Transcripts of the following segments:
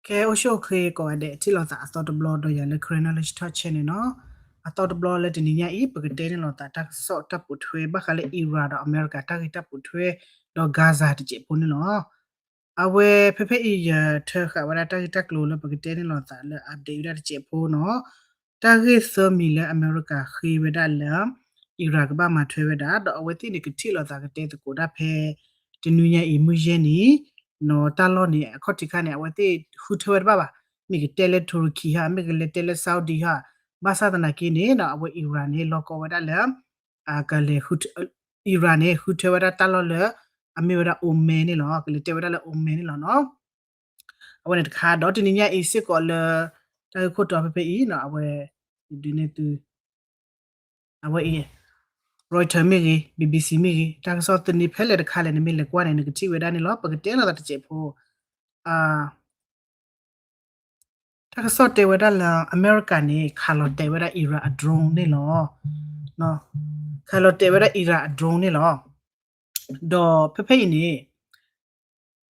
ကဲ အိၣ်ဆူၣ်အိၣ်ချ့ကိးဂၤဒဲး ထံၣ်လိာ်သးအသီတဘျီဒီးယၤလၢ Karen Knowledge Talk Channel န့ၣ်လီၤ. အသီတဘျီလၢတနံၤညါအံၤ ပကတဲန့ၢ်လိာ်သးတၢ်ကစီၣ်တၢ်ပိာ်ထွဲ ဘၣ်ဃးလၢ Iran ဒီး America တၢ်ဂ့ၢ်တၢ်ပိာ်ထွဲ ဒီး Gaza တစဲးဖိန့ၣ်လီၤ. အဝဲဖဲဖဲအံၤ ယထၢဃာ်ဝဲဒၣ်တၢ်ဂ့ၢ်တၢ်ကျိၤလၢပကတဲန့ၢ်လိာ်သးလၢ update ဝဲဒၣ်တစဲးဖိန့ၣ်လီၤ. တၢ်ဂ့ၢ်သၢမံၤလၢအမဲရကၤဃ့ဝဲဒၣ်လၢ Iran ကဘၣ်မၤထွဲဝဲဒၣ် ဒီးအဝဲသ့ၣ်န့ၣ်ကထံၣ်လိာ်သးကတဲသကိးဒၣ်ဖဲ တနွံညါအံၤ မုၢ်ယဲၢ်နံၤ နီၢ်တၢ်လီၢ်န့ၣ် အခီၣ်ထံးခါန့ၣ် အဝဲသ့ၣ်ဃုထၢဝဲတဘၣ်ဘၣ်, မ့ၢ်ကတဲလၢ Turkey ဟါ မ့ၢ်ကလဲၤတဲလၢ Saudi ဟါ, ဘၣ်ဆၣ်သနာ်က့န့ၣ် အဝဲ Iran န့ၣ် လီၢ်ကီဝဲဒၣ်လၢ ကလဲၤ Iran န့ၣ် ဃုထၢဝဲဒၣ်တၢ်လီၢ်လၢ အမ့ၢ်ဝဲဒၣ် Oman န့ၣ်လီၤ. ကလဲၤတဲဝဲဒၣ်လၢ Oman န့ၣ်လီၤနီၤ. အဝဲန့ၣ်တခါ ဒီးတနံၤညါအံၤစ့ၢ်ကီးလၢ တၢ်ဂ့ၢ်ခိၣ်တီဖဲဖဲအံၤနီၤ အဝဲ ဒုးန့ၢ်သု အဝဲအံၤ Reuters မ့ၢ်ဂ့ၤ BBC မ့ၢ်ဂ့ၤ တၢ်ကစီၣ်သန့ဖဲလဲၣ်တခါလဲၣ် နမ့ၢ်လဲၤကွၢ်န့ၣ် နကထံၣ်ဝဲဒၣ်န့ၣ်လီၤ. ပကတဲလိာ်သးတစဲးဖိ တၢ်ကစီၣ်တဲဝဲဒၣ်လၢ အမဲရကၤန့ၣ် ခးလီၤတဲာ်ဝဲဒၣ် Iran အ drone န့ၣ်လီၤ. ခးလီၤတဲာ်ဝဲဒၣ် Iran အ drone န့ၣ်လီၤ. ဒီးဖဲဖဲအံၤန့ၣ်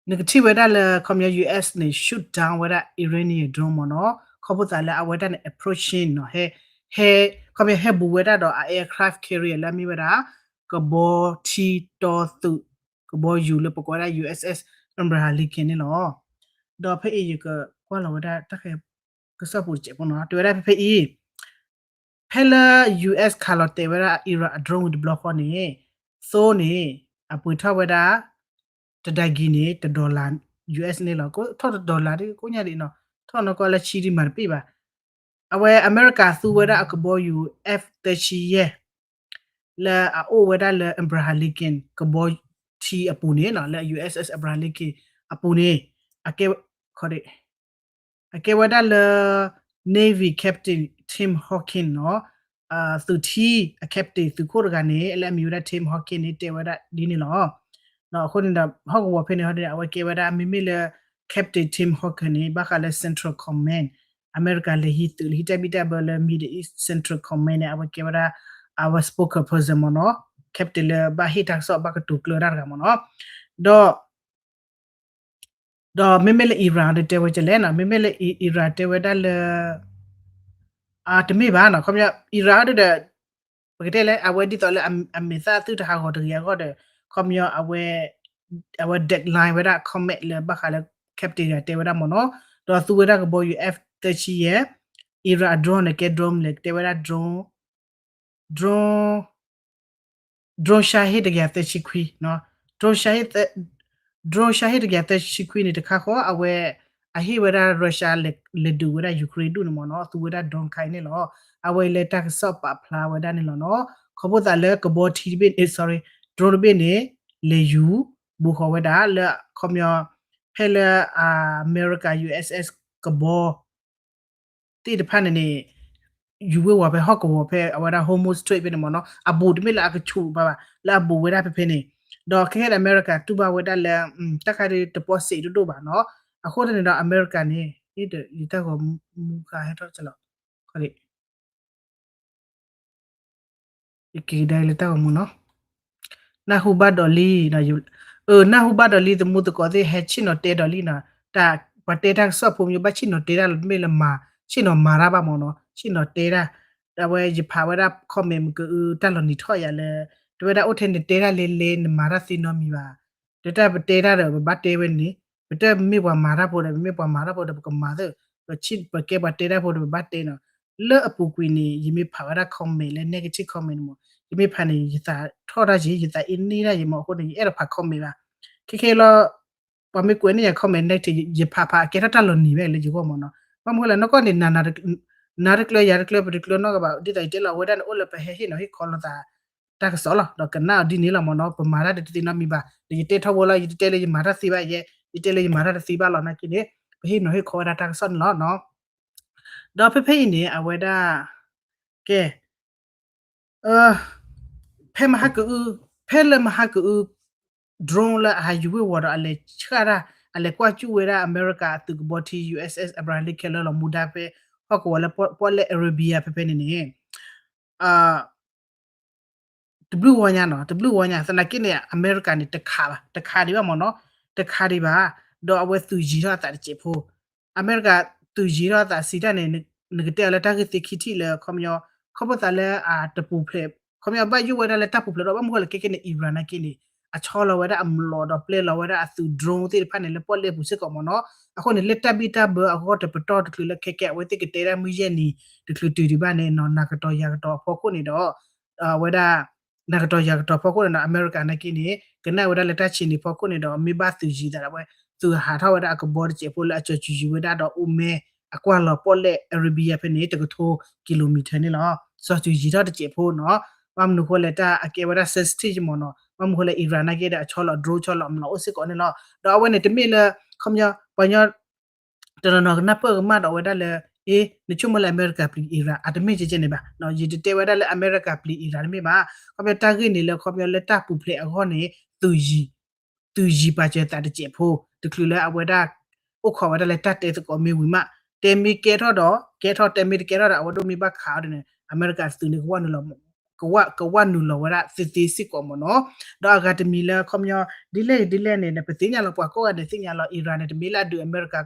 နကထံၣ်ဝဲဒၣ်လၢ ခီပညီ US န့ၣ် shoot down ဝဲဒၣ် Iranian drone မ့ၢ်နီၤ, ခီဖျိသးလၢအဝဲဒၣ်န့ၣ် approaching နီၤ, ဟဲ ဟဲ ခီပညီဟဲဘူးဝဲဒၣ်ဒီးအ aircraft carrier လၢအမ့ၢ်ဝဲဒၣ် ကဘီထံတီသုး ကဘီယူၤလၢပကိးဝဲဒၣ် USS Abraham Lincoln န့ၣ်လီၤ. ဒီးဖဲအံၤယကကွၢ်လီၤဝဲဒၣ်တၢ်ဃဲ ကစီၣ်ပူၤတစဲးဖိနီၤ, တဲဝဲဒၣ်ဖဲဖဲအံၤ ဖဲလၢ US ခးလီၤတဲာ်ဝဲဒၣ် Iran အ drone ဝံၤတဘျီဃီန့ၣ် သိန့ၣ် အပှ့ၤထီၣ်ဝဲဒၣ် တဒါကံၤန့ၣ် တ dollar US န့ၣ်လီၤ. ထီၣ်တ dollar ဒ်ကိးညါဒ်နီၤ, ထီၣ်နီၢ်ကီၢ်လၢဆံဒ်မၤတပ့ၢ်ဘၣ်. အဝဲအမဲရကၤသူဝဲဒၣ်အကဘီယူၤ F သၢဆံယဲၢ် လၢအအိၣ်ဝဲဒၣ်လၢ Abraham Lincoln ကဘီထံအပူၤန့ၣ်နီၤ, လၢ USS Abraham Lincoln အပူၤန့ၣ် အကဲ အကဲဝဲဒၣ်လၢ Navy Captain Tim Hawkins နီၤ, သုးထံအ captain သုးခိၣ်တဂၤန့ၣ် လၢအမံၤဝဲဒၣ် Tim Hawkins န့ၣ် တဲဝဲဒၣ်ဒ်န့ၣ်လီၤ. အဃိန့ၣ်ဒီး ဟီၣ်ကဝီၤဖဲန့ၣ် အဝဲကဲဝဲဒၣ် မ့မ့ၢ်လၢ Captain Tim Hawkins န့ၣ် ဘၣ်ဃးလၢ Central Command အမဲရကၤလဲၤဟံးသုး လဲၤဟံးတၢ်ဘံၣ်တၢ်ဘၢလၢ Middle East Central Command န့ၣ် အဝဲကဲဝဲဒၣ် အဝဲ spokesperson မ့ၢ်နီၤ, captain လၢဘၣ်ဟ့ၣ်တၢ်ကစီၣ် ဘၣ်ကတိၤကျၢၤတၢ်တဂၤမ့ၢ်နီၤ. ဒီး ဒီးမ့မ့ၢ်လၢ Iran ဒီးတဲဝဲကလဲၣ်နီၤ, မ့မ့ၢ်လၢ Iran တဲဝဲဒၣ်လၢ တမ့ၢ်ဘၣ်နီၤ, ခီပညီ Iran ဒီး ပကတဲလၢ အဝဲဒ်သိးလၢအမဲာ်သၣ်သုတဟးဂီၤတဂ့ၤအဂီၢ်ဒီး ခီပညီ အဝဲ deadline ဝဲဒၣ် comment လၢဘၣ်ဃးလၢ captain တဂၤတဲဝဲဒၣ်မ့ၢ်နီၤ, ဒီးသူဝဲဒၣ်ကဘီယူၤ F သၢဆံယဲၢ်, Iran အ drone န့ၣ် ကဲ drone လဲၣ် တဲဝဲဒၣ် drone drone drone Shahed တကယၤသၢဆံခွံ, drone Shahed drone Shahed တကယၤသၢဆံခွံန့ၣ် တခါဃီ အဝဲ အဟ့ၣ်ဝဲဒၣ် Russia လဲၤဒုးဝဲဒၣ် Ukraine ဒူၣ်န့ၣ်မ့ၢ်နီၤ, သူဝဲဒၣ် drone တခါအံၤန့ၣ်လီၤ. အဝဲလၢတၢ်ကစီၣ်ပာ်ဖျါဝဲဒၣ်န့ၣ်လီၤနီၤ. ခီဖျိသးလၢကဘီထံတဘ့ၣ်န့ၣ် sorry, drone တဘ့ၣ်န့ၣ် လဲၤယူၤ ဘူးဃီၤဝဲဒၣ်လၢ ခီပညီ ဖဲလၢ အမဲရကၤ USS ကဘီ သ့ၣ်တဖၣ်န့ၣ်န့ၣ် ယူၤဝ့ၤဝီၤဖဲဟီၣ်ကဝီၤဖဲအဝဲဒၣ် Hormuz Strait ဖဲန့ၣ်မ့ၢ်နီၤ, အဘူးတမ့ၢ်လၢအကဆူးဘၣ်ဘၣ် လၢအဘူးဝဲဒၣ်ဖဲဖဲန့ၣ်, ဒီးခဲခဲဒီးအမဲရကၤတူၢ်ဘၣ်ဝဲဒၣ်လၢ တၢ်ခါဒ်တပီၢ်စ့းဒိၣ်ဒိၣ်ဘၣ်နီၤ, အဃိသတးန့ၣ်ဒီး အမဲရကၤန့ၣ် ယတၢ်ဂီၤမူဃာ်ဟဲထီၣ်လီၤ ယက့ၤကဒါလၢတၢ်ဂီၤမူနီၤ, နၢ်ဟူဘၣ်ဒီးလံ, နၢ်ဟူဘၣ်ဒီးလံ သမူသကိးသ့ၣ်ဟဲဆ့ၣ်နီၤတဲဒီးလံနီၤ, တၢ်ပှၤတဲတၢ်ကစီၣ်ဖိမ့ၢ်ဘၣ်ဆ့ၣ်နီၤတဲတၢ်လီၤ တမ့ၢ်လၢမၤ ဆ့ၣ်နီၤမၤတၢ်ဘၣ်မ့ၢ်နီၤ, ဆ့ၣ်နီၤတဲတၢ်, အဝဲယဖးဝဲဒၣ် comment မ့ၢ်ကအု တၢ်လီၤနံၤထီၣ်ယၤလၢ တဝဲဒၣ်အိၣ်ထဲန့ၣ်တဲတၢ်လဲၤလဲၤ နမၤတၢ်သ့နီတမံၤဘၣ်, ဒီးတၢ်ပတဲတၢ်ဒီးပဘၣ်တဲဝဲန့ၣ်, ပတမ့ၢ်ပှၤမၤတၢ်ဖိဒီး ပမ့ၢ်ပှၤမၤတၢ်ဖိဒီး ပကမၤသ့, ပကဲပှၤတဲတၢ်ဖိဒီး ပဘၣ်တဲနီၤ, လၢအပူၤကွံာ်န့ၣ် ယမ့ၢ်ဖးဝဲဒၣ် comment လၢ negative comment န့ၣ်မ့ၢ်, ယမ့ၢ်ဖးန့ၣ် ယသးထီၣ်တၢ်ယံၤ ယသးအ့န့ၢ်တၢ်ယံၤမ့ၢ် အဃိန့ၣ် ယအဲၣ်ဒိးဖး comment ဘၣ်, ခဲခဲလီၤ, ပှၤမ့ၢ်ကွဲးန့ၢ်ယၤ comment negative ယဖးဖးအကဲထီၣ်တၢ်လီၤနံၤဝဲလၢယဂီၢ်မ့ၢ်နီၤ, ဘၣ်မနုၤလဲၣ် နီၢ်ကီၢ်န့ၣ် နၤတကျၢၤယၤတကျၢၤ ပတကျၢၤနီတဂၤဘၣ် ဒ်သိးယတဲလီၤအဝဲဒၣ်န့ၣ် အိၣ်လၢပဟဲဟ့ၣ်နီၤဟ့ၣ်ခီလိာ်သး တၢ်ကစီၣ်လီၤ, ဒီးကနၣ်အီၤဒ်န့ၣ်လီၤမ့ၢ်နီၤ, ပမၤတၢ်တသ့နီတမံၤဘၣ်, ဒီးယတဲထီဘိလီၤ ယတတဲလၢယမၤတၢ်သ့ဘၣ်ယဲ, ယတဲလၢယမၤတၢ်တသ့ဘၣ်လီၤ နာ်က့န့ၣ်, ပဟ့ၣ်နီၤဟ့ၣ်ခီဝဲဒၣ်တၢ်ကစီၣ်န့ၣ်လီၤနီၤ, ဒီးဖဲဖဲအံၤန့ၣ် အဝဲဒၣ်, ကဲ, ဖဲမဟါကအု, ဖဲလၢမဟါကအု drone လၢအဟးယူၤဝ့ၤဝီၤဒီးအလဲၤဆှၣ်တၢ်, အလဲၤကွၢ်စူၣ်ဝဲဒၣ်အမဲရကၤအသုးကဘီထံ USS Abraham Lincoln လၢလီၤမူဒါဖဲ ဟီၣ်ကဝီၤလၢပီၣ်လဲၣ် Arabia ဖဲဖဲန့ၣ်န့ၣ် တဘျုးဝီညါနီၤ, တဘျုးဝီညါ သနာ်က့န့ၣ် အမဲရကၤန့ၣ် တခးဘၣ်, တခးဒံးဘၣ်မ့ၢ်နီၤ, တခးဒံးဘၣ်, ဒီးအဝဲသုးယံၤထီၣ်အသးတစဲးဖိ, အမဲရကၤသုးယံၤထီၣ်အသးစံးတၢ်န့ၣ် နကတဲအီၤလၢတၢ်ဂ့ၢ်သ့ခံထံၣ်လၢ ခီပညီ ခီဖျိသးလၢအတပူၤဖျဲး ခီပညီဘၣ်ယိၣ်ဝဲဒၣ်လၢတၢ်ပူၤဖျဲးဒီး ဘၣ်မနုၤဃိလဲၣ် ခဲကနံၣ်န့ၣ် Iran နာ်က့န့ၣ် အဆီလီၤဝဲဒၣ်အမျိာ်ဒီးပျဲလီၤဝဲဒၣ်အသုး drone သ့ၣ်တဖၣ်န့ၣ် လၢပီၣ်လဲၣ်ပူၤစ့ၢ်ကီးမ့ၢ်နီၤ. အဃိန့ၣ် လၢတၢ်ဘံၣ်တၢ်ဘၢအဂီၢ်တပတီၢ်တချုးလၢခဲကဲအဝဲသ့ၣ်ကတဲဒၣ်မုၢ်ယဲၢ်နံၤ တချုးတုၤဒံးဘၣ်န့ၣ်နီၤ နၤကတီၤယၤကတီၤအဖီခိၣ်န့ၣ်ဒီး အဝဲဒၣ် နၤကတီၤယၤကတီၤဖီခိၣ်န့ၣ်ဒီး အမဲရကၤနာ်က့န့ၣ် ကနၣ်ဝဲဒၣ်လၢတၢ်ဆံးန့ၣ်ဖီခိၣ်န့ၣ်ဒီး မ့ၢ်ဘၣ်သုးယံၤသးဒီးဝဲ သုးဟးထီၣ်ဝဲဒၣ်အကဘီတစဲးဖိလၢအကၠီၤစုၤယံၤဝဲဒၣ်ဒီးအိၣ်မဲ အကွၢ်လီၤပီၣ်လဲၣ် Arabia ဖဲန့ၣ် တကထိ kilometer န့ၣ်လီၤ. ကၠီၤစုၤယံၤထီၣ်တစဲးဖိနီၤ. ဘၣ်မနုၤဃိလဲၣ် တၢ်အကဲဝဲဒၣ် sensitive မ့ၢ်နီၤ. ဘၣ်မနုၤဃိလဲၣ် Iran နာ်က့ဒီး အဆီလီၤ drone ဆီလီၤမျိာ်အိၣ်စ့ၢ်ကီးန့ၣ်လီၤ. ဒီးအဝဲန့ၣ်တမ့ၢ်လၢ ခီပညီ ပှၤညီ တနီၤနီၤကနၢ်ပၢၢ်ကမၣ်ဒီးဝဲဒၣ်လၢ အ့ နဆိကမိၣ်လၢအမဲရကၤပျံၤအံၤရၤ အတမ့ၢ်ကဲကဲန့ၣ်ဘၣ်. ယတတဲဝဲဒၣ်လၢအမဲရကၤပျံၤအံၤရၤတမ့ၢ်ဘၣ်. ခီပညီတၢ်ဂ့ၢ်န့ၣ်လၢခီပညီလၢတၢ်ပူၤဖျဲးအဂီၢ်န့ၣ် သုးယံၤ သုးယံၤပာ်စၢၤသးတစဲးဖိ တချုးလၢအဝဲဒၣ် အိၣ်ခိးဝဲဒၣ်လၢတၢ်တဲသကိးမ့ၢ်ဝံၤမး တဲမ့ၢ်ကဲထီၣ်ဒီး ကဲထီၣ် တဲမ့ၢ်တကဲထီၣ်ဒီး အဝဲဒိၣ်မ့ၢ်ဘၣ်ခးအီၤဒီးန့ၣ် အမဲရကၤသုးန့ၣ် ကဝၣ်နုာ်လီၤဝဲဒၣ်သ့သ့စ့ၢ်ကီးမ့ၢ်နီၤ. ဒီးအဂၤတမံၤလၢခီပညီ ဒ်လဲၣ်ဒ်လဲၣ်န့ၣ် ပသ့ၣ်ညါလီၤ ပှၤကိးဂၤဒဲးသ့ၣ်ညါလီၤ Iran န့ၣ် တမ့ၢ်လၢအဒုးအမဲရကၤ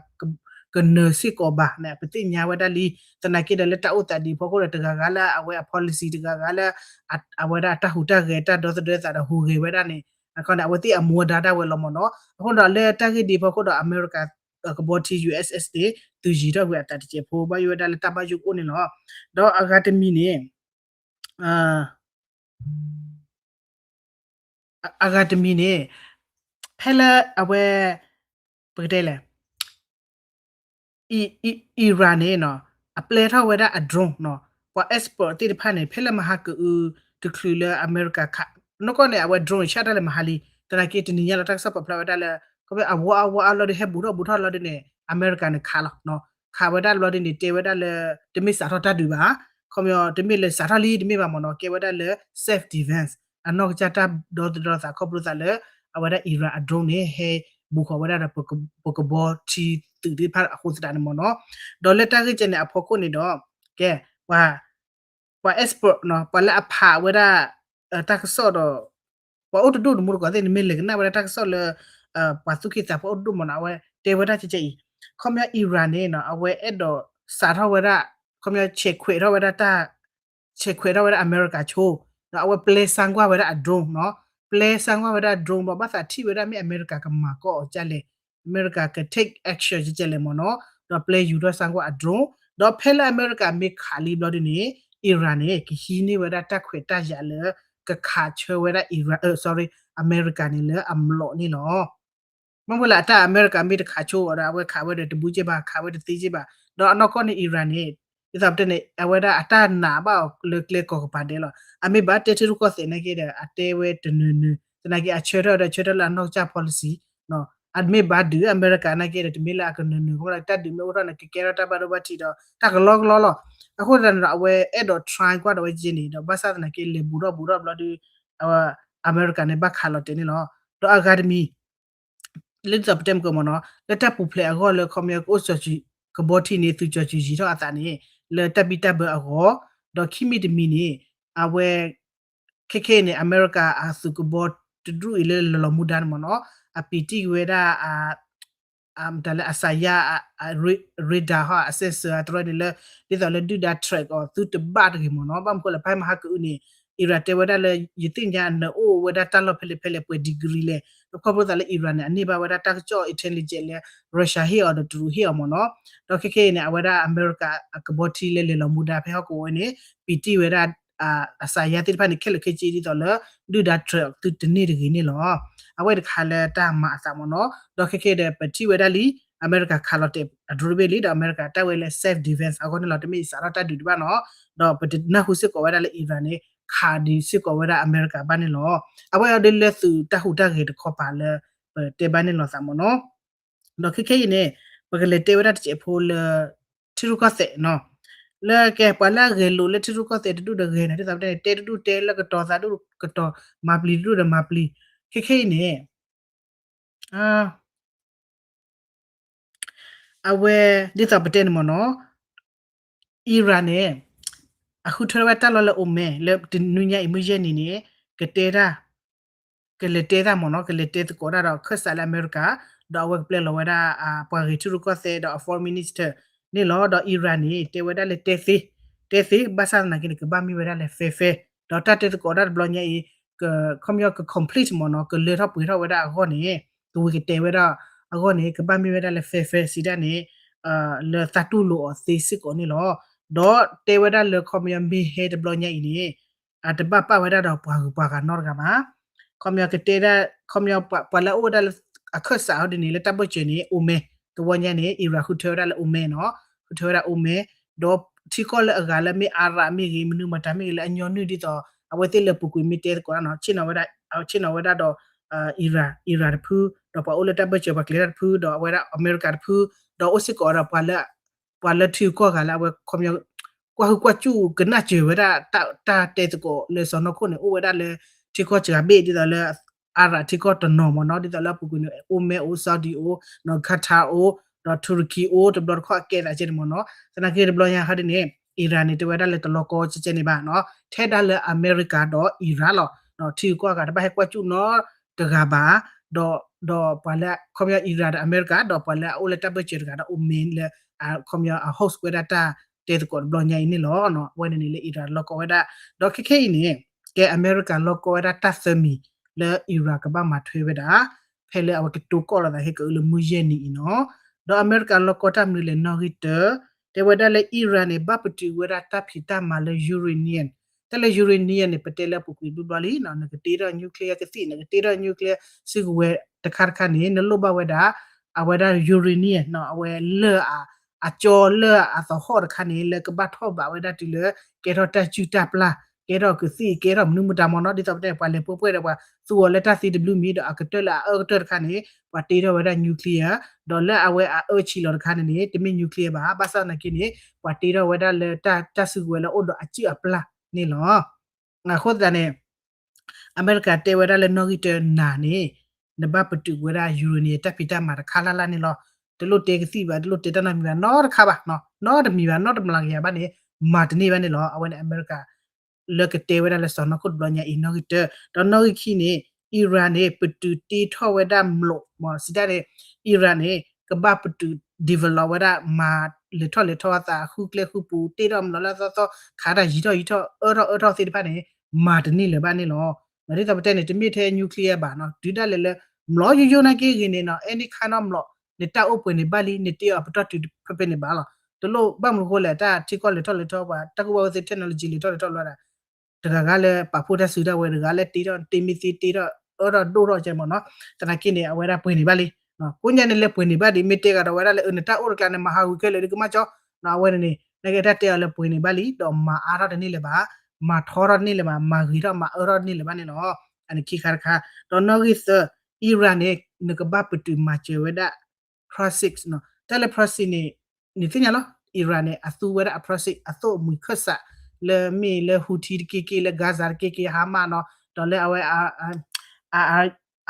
ကနၢၤစ့ၢ်ကီးဘၣ်န့ၣ် ပသ့ၣ်ညါဝဲဒၣ်လံ. သနာ်က့ဒီးလၢတၢ်အိၣ်သးဒ်အဖီခိၣ်ဒီး တဂၤဂၤလၢအဝဲအ policy တဂၤဂၤလၢ အဝဲဒၣ်အတၢ်ဟူးတၢ်ဂဲၤတၢ်ဒီသဒၢသးဒီးဟူးဂဲၤဝဲဒၣ်န့ၣ် အခီန့ၣ် အဝဲသ့ၣ်အမူအဒါဒၣ်ဝဲလီၤမ့ၢ်နီၤ. အဃိဒီးလၢတၢ်ဂ့ၢ်ဒ်အဖီခိၣ်ဒီး အမဲရကၤ ကဘီထံ ယူၢ်အဲၣ်စၢၣ် သုးယံၤထီၣ်ကွံာ်အသးတစဲးဖိ ဘၣ်ယိၣ်ဝဲဒၣ်လၢတၢ်ဘၣ်ယိၣ်ကအိၣ်န့ၣ်လီၤ. ဒီးအဂၤတမံၤန့ၣ် အဂၤတမံၤန့ၣ် ဖဲလၢအဝဲ ပကတဲလဲၣ် Iran န့ၣ်နီၤ အပျဲထီၣ်ဝဲဒၣ်အ drone နီၤ ပှၤ expert သ့ၣ်တဖၣ်န့ၣ် ဖဲလၢမဟါကအု တချုးလၢအမဲရကၤခး နီၢ်ကီၢ်န့ၣ် အဝဲ drone ဆၣ်တၢ်လၢမဟါလံ သနာ်က့တနံၤညါလီၤ တၢ်ကစီၣ်ပာ်ဖျါဝဲဒၣ်လၢ ခီဖျိအဝီအဝီအလီၢ်ဒ်ဟဲဘူးထီၣ်ဘူးထီၣ်လီၤဒ်န့ၣ် အမဲရကၤန့ၣ်ခးလီၤ ခးဝဲဒၣ်လီၤဒ်န့ၣ် တဲဝဲဒၣ်လၢ တမ့ၢ်စးထီၣ်တၢ်ဒုးဘၣ် ခီပညီ တမ့ၢ်လၢစးထီၣ်လံတမ့ၢ်ဘၣ်မ့ၢ်နီၤ ကဲဝဲဒၣ်လၢ self defense အနီၢ်ကစၢ်တၢ်ဒီသဒၢသးခီဖျိသးလၢ အဝဲဒၣ် Iran အ drone န့ၣ် ဟဲဘူးဃီၤဝဲဒၣ်ဒီး ပကဘီထံသုးသ့ၣ်တဖၣ်အဃိသတးန့ၣ်မ့ၢ်နီၤ. ဒီးလၢတၢ်ဂ့ၢ်ကဲန့ၣ်အဖီခိၣ်န့ၣ်ဒီး ကဲ ပှၤ ပှၤ expert နီၤ ပှၤလၢအဖးဝဲဒၣ် တၢ်ကစီၣ်ဒီး ပှၤအိၣ်တဒူၣ်တမူတကိးသ့ၣ်န့ၣ် မ့ၢ်လဲၤကနၣ်ဝဲဒၣ်တၢ်ကစီၣ်လၢ ပှၤသူၣ်က့သးပှၢ်အိၣ်တဒူၣ်မ့ၢ်နီၤ အဝဲတဲဝဲဒၣ်ကဲကဲအံၤ ခီပညီ Iran န့ၣ်နီၤ အဝဲအဲၣ်ဒိးစးထီၣ်ဝဲဒၣ် ခီပညီ ဆဲးခွဲးထီၣ်ဝဲဒၣ်တၢ် ဆဲးခွဲးထီၣ်ဝဲဒၣ်အမဲရကၤဆိ ဒီးအဝဲပျဲစၢကွၢ်ဝဲဒၣ်အ drone နီၤ ပျဲစၢကွၢ်ဝဲဒၣ် drone ဘၣ်ဘၣ်သးထံၣ်ဝဲဒၣ်မ့ၢ်အမဲရကၤကမၤကီၢ်အီၤကလဲၣ် အမဲရကၤက take action ကဲကဲလဲၣ်မ့ၢ်နီၤ ဒီးပျဲယူၤထီၣ်စၢကွၢ်အ drone ဒီးဖဲလၢအမဲရကၤမ့ၢ်ခးလံဘျီဒ်န့ၣ် Iran န့ၣ် ကဟံးန့ၢ်ဝဲဒၣ်တၢ်ခွဲးတၢ်ယာ်လၢ ကခးဆၢဝဲဒၣ် Iran အ sorry အမဲရကၤန့ၣ်လၢအမျိာ်န့ၣ်လီၤ. မ့ၢ်ဝဲလၢအတၢ်အမဲရကၤမ့ၢ်တခးဆိအီၤဒီး အဝဲခးဝဲဒီးတဘူးကဲဘၣ် ခးဝဲတသ့ကဲဘၣ် ဒီးအနီၢ်ကီၢ်န့ၣ် Iran န့ၣ် ဒ်သိးပတဲန့ၣ် အဝဲဒၣ်အတၢ်နာ်ဘၣ်အီၤလၢကျဲကီၢ်ကပၤဒဲးလီၤ. အမ့ၢ်ဘၣ်တဲထံရူၢ်ကီၢ်သဲးနာ်က့ဒီး အတဲဝဲတနၢၤနၢၤ သနာ်က့အဆၢထၢၣ်ဒီးဆၢထၢၣ်လၢအနီၢ်ကစၢ် policy အမ့ၢ်ဘၣ်ဒုးအမဲရကၤနာ်က့ဒီး တမ့ၢ်လၢအကနၢၤနၢၤ ခီဖျိလၢတၢ်ဒုးမ့ၢ်အိၣ်ထီၣ်န့ၣ် ကကဲထီၣ်တၢ်ဘၣ်ဒိဘၣ်ထံးဒီး တၢ်ကလီကလီလီၤ. အဃိသတးန့ၣ်ဒီး အဝဲအဲၣ်ဒိး try ကွၢ်ဒီးဝဲကဲန့ၣ် ဒီးဘၣ်ဆၣ်သနာ်က့လဲၤဘူးထီၣ်ဘူးထီၣ်ဘျီဒီး အမဲရကၤန့ၣ် ဘၣ်ခးလီၤတဲာ်န့ၣ်လီၤ. ဒီးအဂၤတမံၤ လၢဒ်သိးပတဲမ့ၢ်ကမ့ၢ်နီၤ လၢတၢ်ပူၤဖျဲးအဂီၢ်လၢခီပညီ ကအိၣ်ကဘီထံန့ၣ် သုးကၠီၤစုၤယံၤထီၣ်အသးန့ၣ် လၢတၢ်ဘံၣ်တၢ်ဘၢအဂီၢ်, ဒီးခံမံၤတမံၤန့ၣ် အဝဲ ခဲခဲအံၤန့ၣ် အမဲရကၤအသုးကဘီတဒူၣ်အံၤလၢလီၤမူဒါန့ၣ်မ့ၢ်နီၤ အပံာ်တံၢ်ဝဲဒၣ် တၢ်လၢအစးယါ radar ဟီ အ sensor အတရၢန့ၣ်လၢ ဒ်သိးလၢဒုၣ်ဒါ track အီၤသုတဘၣ်တဂ့ၤမ့ၢ်နီၤ. ဘၣ်မနုၤဃိလဲၣ် ဖဲမဟါကအုန့ၣ် Iran တဲဝဲဒၣ်လၢ ယသ့ၣ်ညါနအိၣ်ဝဲဒၣ်တၢ်လီၢ်ဖဲလဲၣ်ဖဲလဲၣ်ပှဲၤ degree လဲၣ်. ဒီးခီဖျိသးလၢ Iran န့ၣ် အန့ၢ်ဘၣ်ဝဲဒၣ်တၢ်ကစီၣ် intelligence လၢ Russia ဟ့ၣ်အီၤဒီးတရူး ဟ့ၣ်အီၤမ့ၢ်နီၤ. ဒီးခဲခဲအံၤန့ၣ် အဝဲဒၣ်အမဲရကၤအကဘီထံလၢလဲၤလီၤမူဒါဖဲဟီၣ်ကဝီၤဝဲန့ၣ် ပံာ်တံၢ်ဝဲဒၣ် အစးယါသ့ၣ်တဖၣ်န့ၣ် ခဲလၢာ်ခဲဆ့ဒ်သိးလၢ ဒုၣ်ဒါ track သုတန့ၢ်တဂ့ၤန့ၣ်လီၤ. အဝဲတခါလၢတၢ်မၤအသးမ့ၢ်နီၤ. ဒီးခဲခဲဒီး ပထံၣ်ဝဲဒၣ်လံ အမဲရကၤခးလီၤတဲာ်အ drone တဘ့ၣ်လံ ဒီးအမဲရကၤတၢ်ဝဲလၢ self defense အဂီၢ်န့ၣ်လီၤ. တမ့ၢ်စးထီၣ်တၢ်ဒုးတဘၣ်နီၤ. ဒီးပတနၢ်ဟူစ့ၢ်ကီးဝဲဒၣ်လၢ Iran န့ၣ် ခးဒံးစ့ၢ်ကီးဝဲဒၣ်အမဲရကၤဘၣ်န့ၣ်လီၤ. အဝဲအံၤဒ်လၢသုးတၢ်ဟူးတၢ်ဂဲၤတခီပၤလၢ ပတဲဘၣ်န့ၣ်လီၤသးမ့ၢ်နီၤ. ဒီးခဲခဲအံၤန့ၣ် ပကလဲၤတဲဝဲဒၣ်တစဲးဖိလၢ ထံရူၢ်ကီၢ်သဲးနီၤ. လၢကဲပှၤလၢအဂဲၤလိာ်လၢထံရူၢ်ကီၢ်သဲးတဒူၣ်ဒီးဂဲၤန့ၣ် ဒ်သိးပတဲန့ၣ် တဲတဒူၣ်တဲလၢကတီၤသးဒူၣ်ကတီၤ မၤပျံၤတဒူၣ်ဒီးမၤပျံၤ. ခဲခဲအံၤန့ၣ် အဝဲ ဒ်သိးပတဲန့ၣ်မ့ၢ်နီၤ Iran န့ၣ် အဃုထၢဝဲတၢ်လီၢ်လၢ Oman လၢတနွံညါအံၤမုၢ်ယဲၢ်နံၤန့ၣ် ကတဲတၢ် ကလဲၤတဲတၢ်မ့ၢ်နီၤ, ကလဲၤတဲသကိးတၢ်ဒီးခၢၣ်စးလၢအမဲရကၤ, ဒီးအဝဲကပျဲလီၤဝဲဒၣ် ပှၤဂ့ၤထံရူၢ်ကီၢ်သဲးဒီးအ foreign minister န့ၣ်လီၤ. ဒီး Iran န့ၣ် တဲဝဲဒၣ်လၢတဲသ့, တဲသ့ ဘၣ်ဆၣ်သနာ်က့န့ၣ် ကဘၣ်မ့ၢ်ဝဲဒၣ်လၢ fair fair, ဒီးတၢ်တဲသကိးတၢ်တဘျီညါအံၤ ခီပညီက complete မ့ၢ်နီၤ, ကလၢထီၣ်ပှဲၤထီၣ်ဝဲဒၣ်အဂီၢ်န့ၣ်, ကဝံၤကတဲာ်ဝဲဒၣ်အဂီၢ်န့ၣ် ကဘၣ်မ့ၢ်ဝဲဒၣ်လၢ fair fair စံးဒၣ်န့ၣ် လၢသးတူၢ်လိာ်အီၤသ့စ့ၢ်ကီးန့ၣ်လီၤ. ဒီးတဲဝဲဒၣ်လၢခီပညီမ့ၢ်ဟဲတဘျီညါအံၤန့ၣ် အတဘၣ်ပာ်ဝဲဒၣ်ဒီးပှၤဂုၤပှၤဂၤနီတဂၤဘၣ်. ခီပညီကတဲဒၣ် ခီပညီပှၤလၢအအိၣ်ဝဲဒၣ်လၢ အခၢၣ်စးဟီဒ်န့ၣ် လၢတၢ်ဘၢၣ်စၢၤန့ၣ် Oman, သဝီညါန့ၣ် Iran ဃုထၢဝဲဒၣ်လၢ Oman နီၤ, ဃုထၢဝဲဒၣ် Oman, ဒီးထံကီၢ်လၢအဂၤလၢမ့ၢ် Arab မ့ၢ်ဂ့ၤ မနုၤမတၤမ့ၢ်ဂ့ၤ လၢအညီနုၢ်ဒ်သိး အဝဲသ့ၣ်လၢအပူၤကွံာ်မ့ၢ်တဲသကိးတၢ်နီၤ, ဆ့ၣ်နီၤဝဲဒၣ်, ဆ့ၣ်နီၤဝဲဒၣ်ဒီး Iran, Iran တဖု, ဒီးပှၤအိၣ်လၢတၢ်ဘၢၣ်စၢၤပှၤကျဲၤတၢ်တဖု, ဒီးအဝဲဒၣ်အမဲရကၤတဖု, ဒီးအိၣ်စ့ၢ်ကီးဒီး ပှၤလၢထံဂုၤကီၢ်ဂၤလၢအဝဲခီပညီ ကွၢ်ဟုၣ်ကွၢ်စူၣ်ကနၣ်စၢၤဝဲဒၣ် တၢ်တဲသကိးလၢစီၤနီၢ်ခိၣ်န့ၣ် အိၣ်ဝဲဒၣ်လၢ ထံကီၢ်စှၤဘ့ၣ် ဒ်သိးလၢ Arab ထံကီၢ်တနီၤမ့ၢ်နီၤ, ဒ်သိးလၢအပူၤကွံာ်န့ၣ် Oman အိၣ်, Saudi အိၣ်, Qatar အိၣ်, ဒီး Turkey အိၣ်, တဘျီတခီၣ်အကဲသးကဲန့ၣ်မ့ၢ်နီၤ. သနာ်က့တဘျီညါဟီဒ်န့ၣ် Iran န့ၣ် တဲဝဲဒၣ်လၢတလီၤကီကဲကဲန့ၣ်ဘၣ်နီၤ, ထဲဒၣ်လၢအမဲရကၤဒီး Iran လီၤ. ထံဂုၤကီၢ်ဂၤတဘၣ်ဟဲကွၢ်စူၣ်နီတဂၤဘၣ်, ဒီး ဒီးပှၤလၢ ခီပညီ Iran ဒီးအမဲရကၤ ဒီးပှၤလၢအအိၣ်လၢတၢ်ဘၢၣ်စၢၤတဂၤဒီး Oman လၢ ခီပညီအ host ဝဲဒၣ်တၢ်တဲသကိးတဘျီညါအံၤန့ၣ်လီၤ. အဝဲန့ၣ်န့ၣ်လၢ Iran လီၤကီဝဲဒၣ်, ဒီးခဲခဲအံၤန့ၣ် ကဲအမဲရကၤလီၤကီဝဲဒၣ်တၢ်သၢမံၤ လၢ Iran ကဘၣ်မၤထွဲဝဲဒၣ် ဖဲလၢအဝဲကတိၤကီၢ်လိာ်သးခဲကအုလၢမုၢ်ယဲၢ်နံၤအံၤနီၤ. ဒီးအမဲရကၤလီၤကီတၢ်မနုၤလဲၣ်နီၣ်ဂံၢ်တၢ, တဲဝဲဒၣ်လၢ Iran န့ၣ် ဘၣ်ပတုာ်ဝဲဒၣ်တၢ်ဖံးတၢ်မၤလၢ uranium, တၢ်လၢ uranium န့ၣ် ပတဲလၢအပူၤကွံာ်ဘျီဘျီလံ, နကတ့ထီၣ် nuclear ကသံၣ်, နကတ့ထီၣ် nuclear စုကဝဲၤတခါတခါန့ၣ် နလိၣ်ဘၣ်ဝဲဒၣ် အဝဲဒၣ် uranium နီၤ, အဝဲလၢၢ်အကၠီ လၢၢ်အသဟီၣ်တခါန့ၣ် လၢကဘၣ်ထီၣ်ဘးဝဲဒၣ်တုၤလၢ ကဲထီၣ်တၢ်စုၣ်တၢ်ပျၢ်, ကဲထီၣ်ကသံၣ်, ကဲထီၣ်မနုၤမတၤမ့ၢ်နီၤ, ဒ်သိးပတဲ ပှၤလဲၤပှဲၤပှဲၤဒီး ပှၤသူအီၤလၢတၢ်သံတဘျုးမံၤ ဒီးအကတၢၢ်လၢအအၢကတၢၢ်တခါန့ၣ် ပှၤတ့ထီၣ်ဝဲဒၣ် nuclear, ဒီးလၢအဝဲအအၢဆံးလီၤတခါန့ၣ်န့ၣ် တမ့ၢ် nuclear ဘၣ်, ဘၣ်ဆၣ်သနာ်က့န့ၣ် ပှၤတ့ထီၣ်ဝဲဒၣ်လၢတၢ် တၢ်စုကဝဲၤလၢအိၣ်ဒီးအစုၣ်အပျၢ်န့ၣ်လီၤ. အဃိသတးန့ၣ် အမဲရကၤတဲဝဲဒၣ်လၢနီၣ်ဂံၢ်တၢနၤန့ၣ် နဘၣ်ပတုာ်ဝဲဒၣ် uranium တၢ်ဖံးတၢ်မၤတခါလၢ်လၢ်န့ၣ်လီၤ. တလိၣ်တဲကသံၣ်ဘၣ်, တလိၣ်တဲတၢ်နီတမံၤဘၣ်, နီတခါဘၣ်, နီတမံၤဘၣ်, နီတမျးကယၤဘၣ်န့ၣ် မၤတန့ၢ်ဘၣ်န့ၣ်လီၤ. အဝဲန့ၣ်အမဲရကၤ လၢကတဲဝဲဒၣ်လၢစီၤနီၢ်ခိၣ်တဘျီညါအံၤ နီၣ်ဂံၢ်တၢ, ဒီးနီၣ်ဂံၢ်ခံန့ၣ် Iran န့ၣ် ပတုာ်တ့ထီၣ်ဝဲဒၣ်မျိာ် မ့ၢ်စံးတၢ်န့ၣ် Iran န့ၣ် ကဘၣ်ပတုာ် develop ဝဲဒၣ် မၤလဲၤထီၣ်လဲၤထီအသး ဃုကျဲဃုပူၤ တ့ထီၣ်မျိာ်လၢအသီသီ ခးတၢ်ယံၤထီၣ်ယံၤထီၣ် အၢထီၣ်အၢထီၣ်သ့ၣ်တဖၣ်န့ၣ် မၤတန့ၢ်လၢၤဘၣ်န့ၣ်လီၤ. ဒ်သိးပတဲန့ၣ် တမ့ၢ်ထဲ nuclear ဘၣ်နီၤ, တုၤဒၣ်လဲာ်လၢ မျိာ်ယိယိနာ်က့ဂ့ၤန့ၣ်နီၤ, any kind of မျိာ် နတၢ်အိၣ်ပှဲၤန့ၣ်ဘၣ်လံ, နတ့အီၤပတီၢ်တုၤဖဲဖဲန့ၣ်ဘၣ်လီၤ. တလိၣ်ဘၣ်မနုၤဃိလဲၣ်, တၢ်ထံကီၢ်လဲၤထီၣ်လဲၤထီ ပှၤတၢ်ကူၣ်ဘၣ်ကူၣ်သ့ technology လဲၤထီၣ်လဲၤထီလီၤဒၣ် တဂၤဂၤလၢပာ်ဖှိၣ်တၢ်စုတၢ်ဝဲၤ, တဂၤလၢတ့ထီၣ် တ့မ့ၢ်သ့ တ့ထီၣ်အၢထီၣ်ဒိၣ်ထီၣ်ကဲမ့ၢ်နီၤ, သနာ်က့န့ၣ် အဝဲဒၣ်ပှဲၤန့ၣ်ဘၣ်လံ. ကိးညါန့ၣ်လၢပှဲၤန့ၣ်ဘၣ်ဒ် မ့ၢ်တဲကဒီးဝဲဒၣ်လၢ အၢ နတၢ်အိၣ်တကျါန့ၣ် မၤဟးဂူာ်ခဲလၢာ်ဒ်ကမၣ်ကၠီ, အဝဲန့ၣ်န့ၣ် နကဲတၢ်တဲအီၤလၢပှဲၤန့ၣ်ဘၣ်လံ ဒီးမၤအါထီၣ်တန့ၢ်လၢၤဘၣ်, မၤထီထီၣ်တန့ၢ်လၢၤဘၣ်, မၤဂ့ၤထီၣ်မၤအၢထီၣ်တန့ၢ်လၢၤဘၣ်န့ၣ်လီၤ. အန့ၣ်ခံခါတခါ, ဒီးနီၣ်ဂံၢ်သၢ, Iran န့ၣ် နကဘၣ်ပတုာ်မၤစၢၤဝဲဒၣ် Proxy နီၤ, တၢ်လၢ Proxy န့ၣ် နသ့ၣ်ညါလီၤ, Iran န့ၣ် အသူဝဲဒၣ်အ Proxy အသိၣ်အမှံၤခၢၣ်စး လၢမ့ၢ်လၢ Houthi တက့ၢ်က့ၢ်, လၢ Gaza တက့ၢ်က့ၢ်, Hamas နီၤ, ဒီးလၢအဝဲ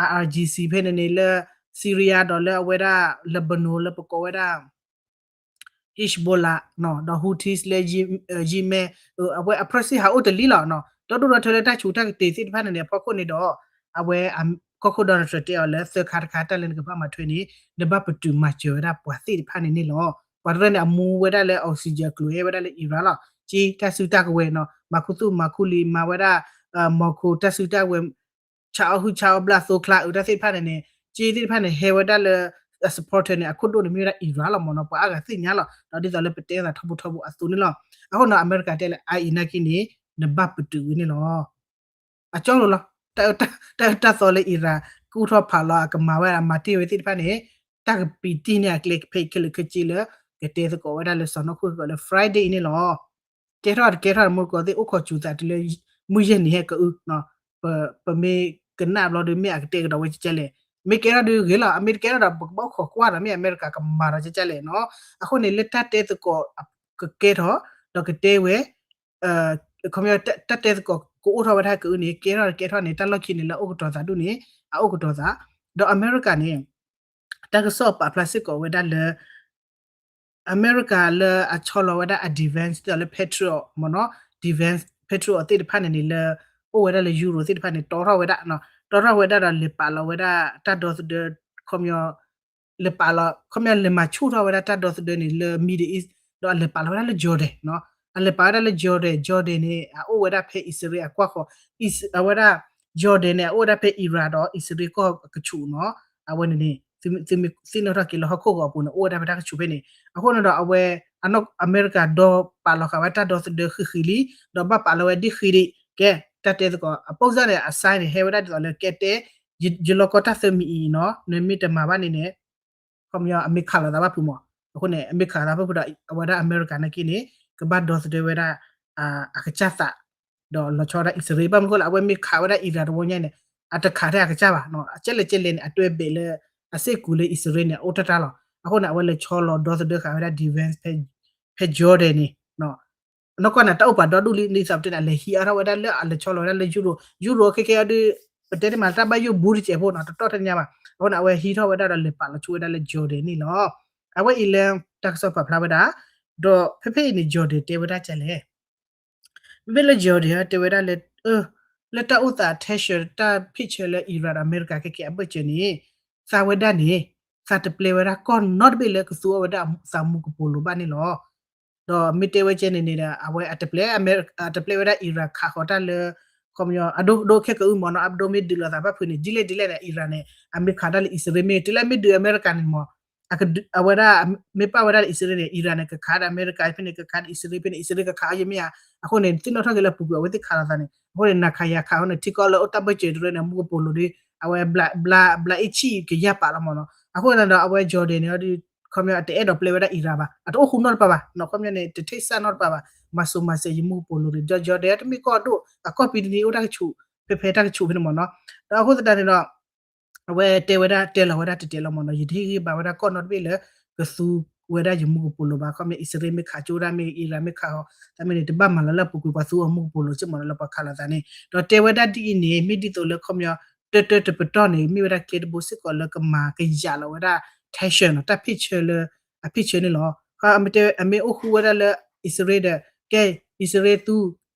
IRGC ဖဲန့ၣ်န့ၣ် လၢ Syria ဒီးလၢအဝဲဒၣ် Lebanon လၢပကိးဝဲဒၣ် Hezbollah နီၤ, ဒီး Houthis လၢ Yemen, အဝဲအ Proxy ဟးအိၣ်တလံလီၤနီၤ, ဒီဒိၣ်ဒီထၢလၢတၢ်ဆူးတၢ်ကတ့ၤသ့ၣ်တဖၣ်န့ၣ်န့ၣ် အဖီခိၣ်န့ၣ်ဒီး အဝဲကီၢ်ခိၣ် Donald Trump တဲအီၤလၢသၢခါတခါ တၢ်လၢနကဘၣ်မၤထွဲန့ၣ် နဘၣ်ပတုာ်မၤစၢၤဝဲဒၣ်ပှၤသ့ၣ်တဖၣ်န့ၣ်န့ၣ်လီၤ. ပှၤတရၢၢ်န့ၣ် အမူဝဲဒၣ်လၢ oxygen အကျိၤ ဟဲဝဲဒၣ်လၢ Iran လီၤ, က့တၢ်စုတၢ်ကဝဲၤနီၤ, မၤခူသူၣ်မၤခူလံၤ မၤဝဲဒၣ် Moscow တၢ်စုတၢ်ဝဲၤ ဆါအီၣ်ဟုၣ်ဆါအီၣ်ဘျၣ်သိချါအုးတၢ်သ့ၣ်တဖၣ်န့ၣ်န့ၣ်, က့သ့ၣ်တဖၣ်န့ၣ် ဟဲဝဲဒၣ်လၢ supporter န့ၣ် အခိၣ်ဒိၣ်န့ၣ်မ့ၢ်ဝဲဒၣ် Iran လီၤမ့ၢ်နီၤ, ပှၤအါဂၤသ့ၣ်ညါလီၤ, ဒီးဒ်သိးလၢပတဲအသးထီဘိထီဘိအသိးန့ၣ်လီၤ. အဃိနီၤ အမဲရကၤတဲလၢ အအံၤနာ်က့န့ၣ် နဘၣ်ပတုာ်ဝဲန့ၣ်လီၤ. အကၠီလိၤလီၤ, တၢ်အၢတၢ်သီလၢ Iran ကအိၣ်ထီၣ်ဖးလီၤ အကမၤဝဲဒၣ် မၤတ့ၢ်ဝဲသ့ၣ်တဖၣ်န့ၣ်, တၢ်ကပံာ်တံၢ်န့ၢ်အကျဲဖဲအံၤခဲလၢာ်ခဲဆ့လၢ ကတဲသကိးဝဲဒၣ်လၢစီၤနီၢ်ခိၣ်စ့ၢ်ကီးလၢ Friday အံၤန့ၣ်လီၤ. ကဲထီၣ်တကဲထီၣ် မိၢ်ကီၢ်သ့ၣ်အိၣ်ခိးစူၤသးတုၤလၢ မုၢ်ယဲၢ်နံၤဟဲကအု, ပမ့ၢ်ကနၣ်ဘျီဒီး မ့ၢ်အကတဲကဒီးဝဲကဲကဲလဲၣ်, မ့ၢ်ကဲထီၣ်ဒုးဂ့ၤလီၤ, အမ့ၢ်တကဲထီၣ်ဒီး ပကဘၣ်အိၣ်ခိးကွၢ်ဒီး မ့ၢ်အမဲရကၤကမၤဒီးကဲကဲလဲၣ်နီၤ. အဃိန့ၣ် လၢတၢ်တဲသကိးကကဲထီၣ် ဒီးကတဲဝဲ ခီပညီ တၢ်တဲသကိးကအိၣ်ထီၣ်ဝဲဒၣ်ကအုန့ၣ် ကဲထီၣ်တကဲထီၣ်န့ၣ် တၢ်လီၢ်ခံန့ၣ် လၢအအိၣ်ကတီၤသးဒူၣ်န့ၣ် အအိၣ်ကတီၤသး, ဒီးအမဲရကၤန့ၣ် တၢ်ကစီၣ်ပာ်ဖျါစ့ၢ်ကီးဝဲဒၣ်လၢ အမဲရကၤလၢအဆီလီၤဝဲဒၣ်အ defense ဒ်သိးလၢ Patriot မ့ၢ်နီၤ, defense Patriot သ့ၣ်တဖၣ်န့ၣ်န့ၣ် လၢအိၣ်ဝဲဒၣ်လၢ Europe သ့ၣ်တဖၣ်န့ၣ် တီထီၣ်ဝဲဒၣ်နီၤ, တီထီၣ်ဝဲဒၣ်ဒီးလဲၤပာ်လီၤဝဲဒၣ်တၢ်ဒီသဒၢ ခီပညီ လဲၤပာ်လီၤ ခီပညီလဲၤမၤဆူၣ်ထီၣ်ဝဲဒၣ်တၢ်ဒီသဒၢန့ၣ်လၢ Middle East ဒီးအလဲၤပာ်လီၤဝဲဒၣ်လၢ Jordan နီၤ. အလဲၤပာ်ဝဲဒၣ်လၢ Jordan, Jordan န့ၣ် အအိၣ်ဝဲဒၣ်ဖဲအံၣ်စရ့လးအကွၢ်ဃီၤ, အဝဲဒၣ် Jordan န့ၣ် အအိၣ်ဝဲဒၣ်ဖဲ Iran ဒီးအံၣ်စရ့လးကီၢ်အကဆူးနီၤ. အဝဲန့ၣ်န့ၣ် သုမ့ၢ်သ့ၣ်နီၣ်ထီၣ်က့ၤလၢဟီၣ်ခိၣ်ဂီၤအပူၤန့ၣ် အိၣ်ဝဲဒၣ်ဖဲတၢ်ကဆူးဖဲန့ၣ်. အဃိန့ၣ်ဒီးအဝဲ အနီၢ်အမဲရကၤဒီးပာ်လီၤဃာ်ဝဲတၢ်ဒီသဒၢဃံးဃံးလံ, ဒီးဘၣ်ပာ်လီၤဝဲဒ်ဃံးဒံး ကဲ တၢ်တဲသကိး အပိၣ်စၢ်န့ၣ် အ sign န့ၣ် ဟဲဝဲဒၣ်ဒ်သိးလၢကဲတဲ ယလီၢ်ကီၢ်တၢ်သၢမံၤအံၤနီၤ နမ့ၢ်တမၤဘၣ်န့ၣ်န့ၣ် ခီပညီအမ့ၢ်ခးလိာ်သးဘၣ်ဖုးမး. အဃိန့ၣ် အမ့ၢ်ခးလိာ်သးဘၣ်ဖုးဒီး အဝဲဒၣ်အမဲရကၤနာ်က့န့ၣ် ကဘၣ်ဒီသဒၢဝဲဒၣ် အကစၢ်သး ဒီးလီၤဆီဝဲဒၣ်အံၣ်စရ့လး ဘၣ်မနုၤအဃိလဲၣ် အဝဲမ့ၢ်ခးဝဲဒၣ် Iran တဝီညါန့ၣ် အတခးထဲအကစၢ်ဘၣ်နီၤ. အကဲလဲၣ်ကဲလဲၣ်န့ၣ် အတွဲဘဲးလၢ အစ့ၢ်ကီးလၢအံၣ်စရ့လးန့ၣ် အအိၣ်တၢ်တၢ်လီၤ. အဃိန့ၣ် အဝဲလဲၤဆီလီၤဒီသဒၢဃာ်ဝဲဒၣ် defense ဖဲ Jordan န့ၣ် နီၢ်ကီၢ်န့ၣ် တၢ်အိၣ်ပာ်ဒီဒူၣ်လံ ဒ်သိးပတဲန့ၣ် အလဲၤဟံးအါထီၣ်ဝဲဒၣ်လၢအလဲၤဆီလီၤဝဲဒၣ်လၢ Europe, Europe ခဲကဲအီၤဒီး ပတဲန့ၣ်မး တၢ်ဘၣ်ယိၣ်ဘူးတစဲးဖိနီၤ တတီၢ်တညါဘၣ်. အဃိန့ၣ် အဝဲဟံးထီၣ်ဝဲဒၣ်ဒီးလဲၤပာ်လီၤဆူဝဲဒၣ်လၢ Jordan န့ၣ်လီၤ. အဝဲအံၤလၢ တၢ်ကစီၣ်ပာ်ဖျါဝဲဒၣ် ဒီးဖဲဖဲအံၤန့ၣ် Jordan တဲဝဲဒၣ်ကလဲၣ် မ့မ့ၢ်လၢ Jordan တဲဝဲဒၣ်လၢ လၢတၢ်အိၣ်သး tension တၢ်ဖ့ၣ်ဆၢလၢ Iran ဒီးအမဲရကၤခဲကဲအဘၢၣ်စၢၤန့ၣ် သးဝဲဒၣ်န့ၣ် သးတပျဲဝဲဒၣ်ကီၢ်နီတဘ့ၣ်လၢကသူအီၤဝဲဒၣ်သးမူကပိာ်လိၤဘၣ်န့ၣ်လီၤ. ဒီးမ့ၢ်တဲဝဲကဲန့ၣ်န့ၣ်ဒီး အဝဲအတပျဲ အတပျဲဝဲဒၣ် Iran ခးဃီၤတၢ်လၢ ခီပညီ အဒိ ဒိခဲကအုမ့ၢ်နီၤ အဒိမ့ၢ်ဒုးလိာ်သးဘၣ်ဖုးန့ၣ် ဒ်လဲၣ်ဒ်လဲၣ်န့ၣ် Iran န့ၣ် အမ့ၢ်ခးတၢ်လၢအံၣ်စရ့လး မ့ၢ်တုၤလၢမ့ၢ်ဒုးအမဲရကၤန့ၣ်မး အဝဲဒၣ် မ့ၢ်ပာ်ဝဲဒၣ်လၢအံၣ်စရ့လးန့ၣ် Iran န့ၣ် ကခးဒီးအမဲရကၤဖဲန့ၣ် ကခးဒီးအံၣ်စရ့လးဖဲန့ၣ် အံၣ်စရ့လးကခးအီၤယမ့ၢ်ဧါ. အဃိန့ၣ် သ့ၣ်နီၣ်ထီၣ်က့ၤလၢပူၤကွံာ်အဝဲသ့ၣ်ခးလိာ်သးန့ၣ် အဃိန့ၣ် နၤခးယၤခးအဃိန့ၣ် ထံကီၢ်လၢအိၣ်တၢ်ဘၢၣ်စၢၤတရၢန့ၣ် မူကပိာ်လိၤဒီး အဝဲ ဘျးအ့ၣ်ဆံၣ်ကယၢ်ပာ်လီၤမ့ၢ်နီၤ. အဃိန့ၣ်ဒီး အဝဲ Jordan န့ၣ် ခီပညီအတအဲၣ်ဒိးပျဲဝဲဒၣ် Iran ဘၣ် အတအိၣ်ဃူနီတပၤဘၣ်နီၤ ခီပညီန့ၣ် တထံၣ်စၢ်နီတပၤဘၣ် မၤစိၤမၤစဲးယမူကပိာ်လိၤဒီး Jordan တမ့ၢ်ကီၢ်ဒိၣ် အကီၢ်ပံၤတနံၤအိၣ်တၢ်ကဆူး ဖဲဖဲတၢ်ကဆူးဖဲန့ၣ်မ့ၢ်နီၤ. ဒီးအဃိသတးန့ၣ်ဒီး အဝဲတဲဝဲဒၣ် တဲလီၤဝဲဒၣ်တတဲလီၤမ့ၢ်နီၤ ယတဟ့ၣ်ဂံၢ်ဘါဝဲဒၣ်ကီၢ်နီတဘ့ၣ်လၢ ကသူဝဲဒၣ်ယမူကပိာ်လိၤဘၣ် ခီပညီ အံၣ်စရ့လးမ့ၢ်ခးကၠိဒၣ်မ့ၢ် Iran မ့ၢ်ခးဃီၤ တၢ်မ့ၢ်န့ၣ် တဘၣ်မၤလီၤလၢအပူၤကွံာ်ပှၤသူအီၤမူကပိာ်လိၤစ့ၢ်မ့ၢ်နီၤ လၢပှၤခးလိာ်သးန့ၣ် ဒီးတဲဝဲဒၣ်ဒ်အံၤန့ၣ် မ့ၢ်ဒ်သိးလၢခီပညီ တၢတၢတပတီၢ်န့ၣ် မ့ၢ်ဝဲဒၣ်ကျဲတဘိစ့ၢ်ကီးလၢကမၤကယာ်လီၤဝဲဒၣ် tension နီၤ တၢ်ဖ့ၣ်ဆၢလၢ အဖ့ၣ်ဆၢန့ၣ်လီၤ. အမ့ၢ်အိၣ်ဃူဝဲဒၣ်လၢ အံၣ်စရ့လးဒီး ကဲ အံၣ်စရ့လးသ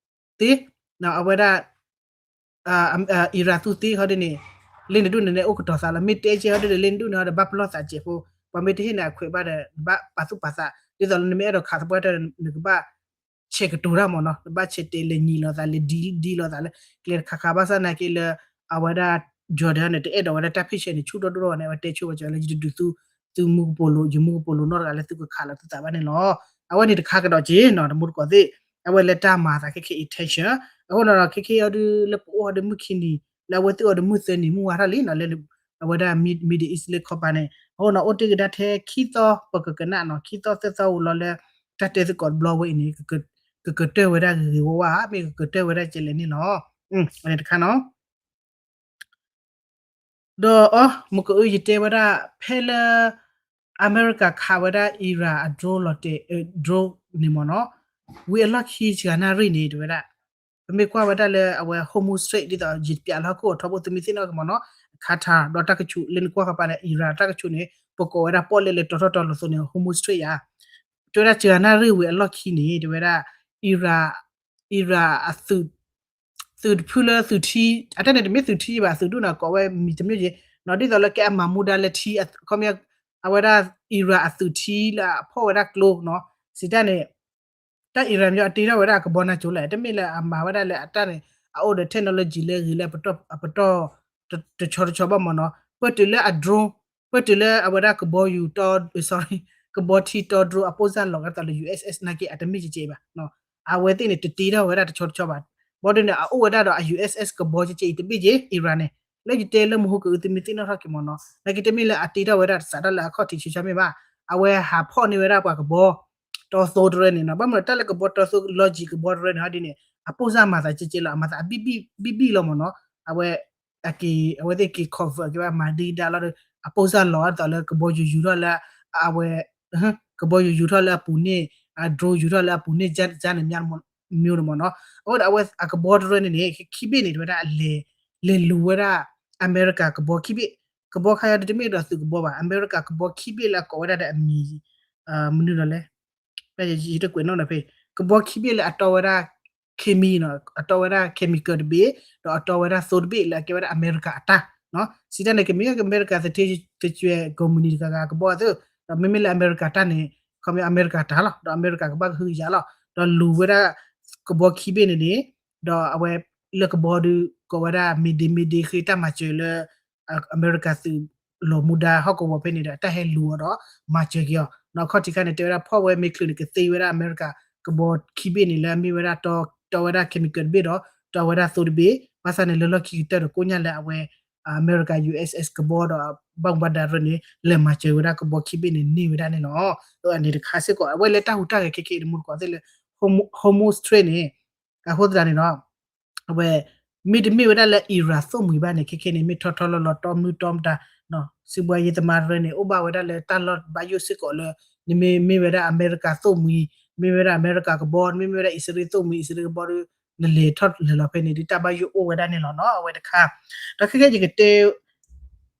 ူသ့ အဝဲဒၣ် Iran သူသ့ဟီဒ်န့ၣ် လ့နဒူၣ်န့ၣ်န့ၣ် အိၣ်ကတီၤသးလီၤ မ့ၢ်တဲကဲဟီဒ်န့ၣ် လ့နဒူၣ်န့ၣ်ဟီဒီး ဘၣ်ပလီၢ်သးစဲးဖိ ပှၤမ့ၢ်တဟ့ၣ်န့ၣ်အခွဲးဘၣ်ဒီး ဘၣ်ပာ်သူၣ်ပာ်သး ဒ်သိးလၢနမ့ၢ်အဲၣ်ဒိးခးသပှၢ်တၢၢ် နကဘၣ် ဆဲးကတိၤတၢ်မ့ၢ်နီၤ နဘၣ်ဆဲးတဲလဲၤညံးလိာ်သး လဲၤဒ်လီၤသးလၢ ကျဲတခါခါ ဘၣ်ဆၣ်နာ်က့လၢ အဝဲဒၣ် Jordan န့ၣ် တအဲၣ်ဒိးဝဲဒၣ်တၢ်ဖ့ၣ်ဆၢန့ၣ် ဆူၣ်ထီၣ်ဒိၣ်ထီၣ်ဝဲန့ၣ် အဝဲတဲဆိဝဲကီးလၢ ယတဒုးသူ သုမူကပိာ်လိၤ ယမူကပိာ်လိၤနီတဂၤလၢသုကခးလီၤသုသးဘၣ်န့ၣ်လီၤ. အဝဲန့ၣ်တခါကဒီးက့ၤနီၤ တမူတကိးသ့ၣ် အဝဲလၢတၢ်မၤအသးခဲခဲအံၤ tension အဃိန့ၣ်ဒီး ခဲခဲအံၤအီၤဒုးလၢပအိၣ်ဟီဒုးမုၢ်ခံနံၤ လၢအဝဲသ့ၣ်အီၤဒုးမုၢ်သၢနံၤမုၢ်ဝါထီၣ်လံနီၤ လၢ အဝဲဒၣ် Middle East လၢခီပၤန့ၣ် အဃိန့ၣ် အိၣ်တ့ၢ်ကဒါထဲခံသီ ပကကနၣ်နီၤ ခံသီသၢသီဝံၤလီၤလၢ တၢ်တဲသကိးတဘျီဝဲအံၤန့ၣ် ကကတၢၢ်ဝဲဒၣ်ဂ့ၤဂ့ၤဝါဝါ မ့ၢ်ကကတၢၢ်ဝဲဒၣ်ကဲလဲၣ်န့ၣ်လီၤ. အန့ၣ်တခါနီၤ ဒီးအီၤ မကအၢယတဲဝဲဒၣ် ဖဲလၢ အမဲရကၤခးဝဲဒၣ် Iran အ drone လီၤတဲာ် drone န့ၣ်မ့ၢ်နီၤ ဝံၤအလီၢ်ခံစှၤနၣ်ရံၣ်န့ၣ် တဲဝဲဒၣ် ပမ့ၢ်ကွၢ်ဝဲဒၣ်လၢအဝဲ Hormuz Strait ဒ်သိးယပျးလၢဟီၣ်ခိၣ်အထီဘိ သုမ့ၢ်သ့ၣ်နီၣ်က့ၤမ့ၢ်နီၤ Qatar ဒီးတၢ်ကဆူး လၢနကွၢ်ဃီပၤန့ၣ် Iran တၢ်ကဆူးန့ၣ် ပကိးဝဲဒၣ်ပီၣ်လဲၣ်လၢတီထီၣ်တီလိၤသိးန့ၣ် Hormuz Strait ယါ တဲဝဲဒၣ်စှၤနၣ်ရံၣ်ဝံၤအလီၢ်ခံန့ၣ် တဲဝဲဒၣ် Iran Iran အသုး သုးတဖုလၢသုးထံ အတၢ်န့ၣ်တမ့ၢ်သုးထံဘၣ် သုးဒူၣ်န့ၣ် ကိးဝဲမံၤတမံၤက့ၤ နီၤ ဒ်သိးလၢကဲအမၤမူဒါလၢထံ ခီပညီ အဝဲဒၣ် Iran အသုးထံလၢအဖီၣ်ဝဲဒၣ်ကျိနီၤ စံးတၢ်န့ၣ် တၢ် Iran မ့ၢ်အတ့ထီၣ်ဝဲဒၣ်အကဘီနၢ်ကၠိလဲၣ် တမ့ၢ်လၢအမၤဝဲဒၣ်လၢအတၢ်န့ၣ် အအိၣ်ဒီး technology လၢဂ့ၤလၢအပတီၢ် တဆီတဆီဘၣ်မ့ၢ်နီၤ ပတုၤလၢအ drone ပတုၤလၢအဝဲဒၣ်ကဘီယူၤတီ sorry ကဘီထံတီ drone အပိၢ်စၢ်လီၤကဒီးလၢ USS နာ်က့အတမ့ၢ်ကဲကဲဘၣ် အဝဲသ့ၣ်န့ၣ် တတ့ထီၣ်ဝဲဒၣ်တဆီတဆီဘၣ် ဘီဒ်န့ၣ် အအိၣ်ဝဲဒၣ်ဒီးအ USS ကဘီကဲကဲအံၤတဘ့ၣ်က့ Iran န့ၣ် လၢယတဲလၢမဟူကအုးသုမ့ၢ်သ့ၣ်နီၣ်ထီၣ်က့ၤမ့ၢ်နီၤ နာ်က့တမ့ၢ်လၢအတ့ထီၣ်ဝဲဒၣ်တစးထီၣ်လၢအခီၣ်ထံးဆၢဆၢမ့ၢ်ဘၣ် အဝဲဟးဖီၣ်န့ၢ်ဝဲဒၣ်ပှၤကဘီ တီသိတရၢန့ၣ်နီၤ ဘၣ်မနုၤတၢ်လၢကဘီတီသိ logic ကဘီတရၢန့ၣ်ဟီဒ်န့ၣ် အပိၢ်စၢ်မၤသးကဲကဲလီၤ အမၤသးအဘံၣ်ဘံၣ်လီၤမ့ၢ်နီၤ အဝဲ အက့ၤ အဝဲသ့ၣ်က့ၤ convert က့ၤဘၣ် မၤဒံကဒါလီၤဒီး အပိၢ်စၢ်လီၤဒ်သိးလၢကဘီယူၤယူၤထီၣ်လၢ အဝဲ ကဘီယူၤယူၤထီၣ်လၢအပူၤန့ၣ် အ drone ယူၤထီၣ်လၢအပူၤန့ၣ် ကန့ၣ်မ့ၢ် မျိုး န့ၣ်မ့ၢ်နီၤ အဃိဒီးအဝဲအကဘီတရၢန့ၣ်န့ၣ် ခံဘ့ၣ်န့ၣ် တဝဲဒၣ်လဲၤ လဲၤလူၤဝဲဒၣ် အမဲရကၤကဘီခံဘ့ၣ် ကဘီခါအံၤဒုးတမ့ၢ်ဒီးသုးကဘီဘၣ် အမဲရကၤကဘီခံဘ့ၣ်လၢအကိးဝဲဒၣ်ဒီးအမံၤ မနုၤဒီးလဲၣ် ယတကွဲးနီၣ်ဒီးဖဲ ကဘီခံဘ့ၣ်လၢအတီဝဲဒၣ် chemi နီၤ, အတီဝဲဒၣ် chemical တဘ့ၣ်, ဒီးအတီဝဲဒၣ်သိတဘ့ၣ်လၢအကဲဝဲဒၣ်အမဲရကၤအတၢ်, စံးတၢ်န့ၣ် ကမ့ၢ်အမဲရကၤသထ့စဲးကုမ္ပဏီတဂၤဂၤကဘီသ့ၣ်, ဒီးမ့မ့ၢ်လၢအမဲရကၤတၢ်န့ၣ် ခီမ့ၢ်အမဲရကၤတၢ်လီၤ, ဒီးအမဲရကၤကဘၣ်ကဟုကယာ်လီၤ, ဒီးလူၤဝဲဒၣ်ကဘီခံဘ့ၣ်န့ၣ်န့ၣ်, ဒီးအဝဲလၢကဘီဒုး ကိးဝဲဒၣ် မ့ၢ်ဒ့မ့ၢ်ဒ့ ဃ့တၢ်မၤစၢၤလၢ အမဲရကၤသုးလီၤမူဒါဟီၣ်ကဝီၤဖဲန့ၣ်ဒီး အတၢ်ဟဲလူၤအီၤဒီး မၤစၢၤက့ၤအီၤ, အခီၣ်ထံးခါန့ၣ် တဲဝဲဒၣ်ဖီၣ်ဝဲမ့ၢ်ချုးန့ၣ် ကသ့ဝဲဒၣ်အမဲရကၤကဘီခံဘ့ၣ်န့ၣ် လၢအမ့ၢ်ဝဲဒၣ်တီဝဲဒၣ် chemical တဘ့ၣ်ဒီး တီဝဲဒၣ်သိတဘ့ၣ်, ဘၣ်ဆၣ်န့ၣ် လၢလီၢ်ခံကတၢၢ်ဒီး ကိညၣ်လၢအဝဲ အမဲရကၤ ယူၣ်အ့ၣ်အ့ၣ် ကဘီဒီး ဘၣ်မူဘၣ်ဒါရၢန့ၣ် လဲၤမၤစၢၤဝဲဒၣ်ကဘီခံဘ့ၣ်န့ၣ် န့ၢ်ဝဲဒၣ်န့ၣ်လီၤ. အန့ၣ်တခါစ့ၢ်ကီး အဝဲလၢတၢ်ဟူးတၢ်ဂဲၤခဲခဲအံၤတမူတကိးသ့ၣ်လၢ Hormuz Strait န့ၣ် အဃိသတးန့ၣ်ဒီး အဝဲ မ့တမ့ၢ်ဝဲဒၣ်လၢ Iran သိၣ်မှံၤဘၣ်န့ၣ် ခဲခဲန့ၣ် မ့ၢ်ထီထီလီၤလီၤ တီမနုၤတီမတၤ စံးဘှါယဲသမားရၢန့ၣ် အိၣ်ဘၣ်ဝဲဒၣ်လၢတၢ်လီၢ်ဘၣ်ယိၣ်စ့ၢ်ကီးလၢ နမ့မ့ၢ်ဝဲဒၣ်အမဲရကၤသိၣ်မှံၤ, မ့မ့ၢ်ဝဲဒၣ်အမဲရကၤကဘီ, မ့မ့ၢ်ဝဲဒၣ်အံၣ်စရ့လးသိၣ်မှံၤ အံၣ်စရ့လးကဘီဒီး နလဲၤထီၣ်လဲၤလီၤဖဲန့ၣ် ဒ်တၢ်ဘၣ်ယိၣ်အိၣ်ဝဲဒၣ်န့ၣ်လီၤနီၤ အဝဲတခါ, ဒီးခဲခဲ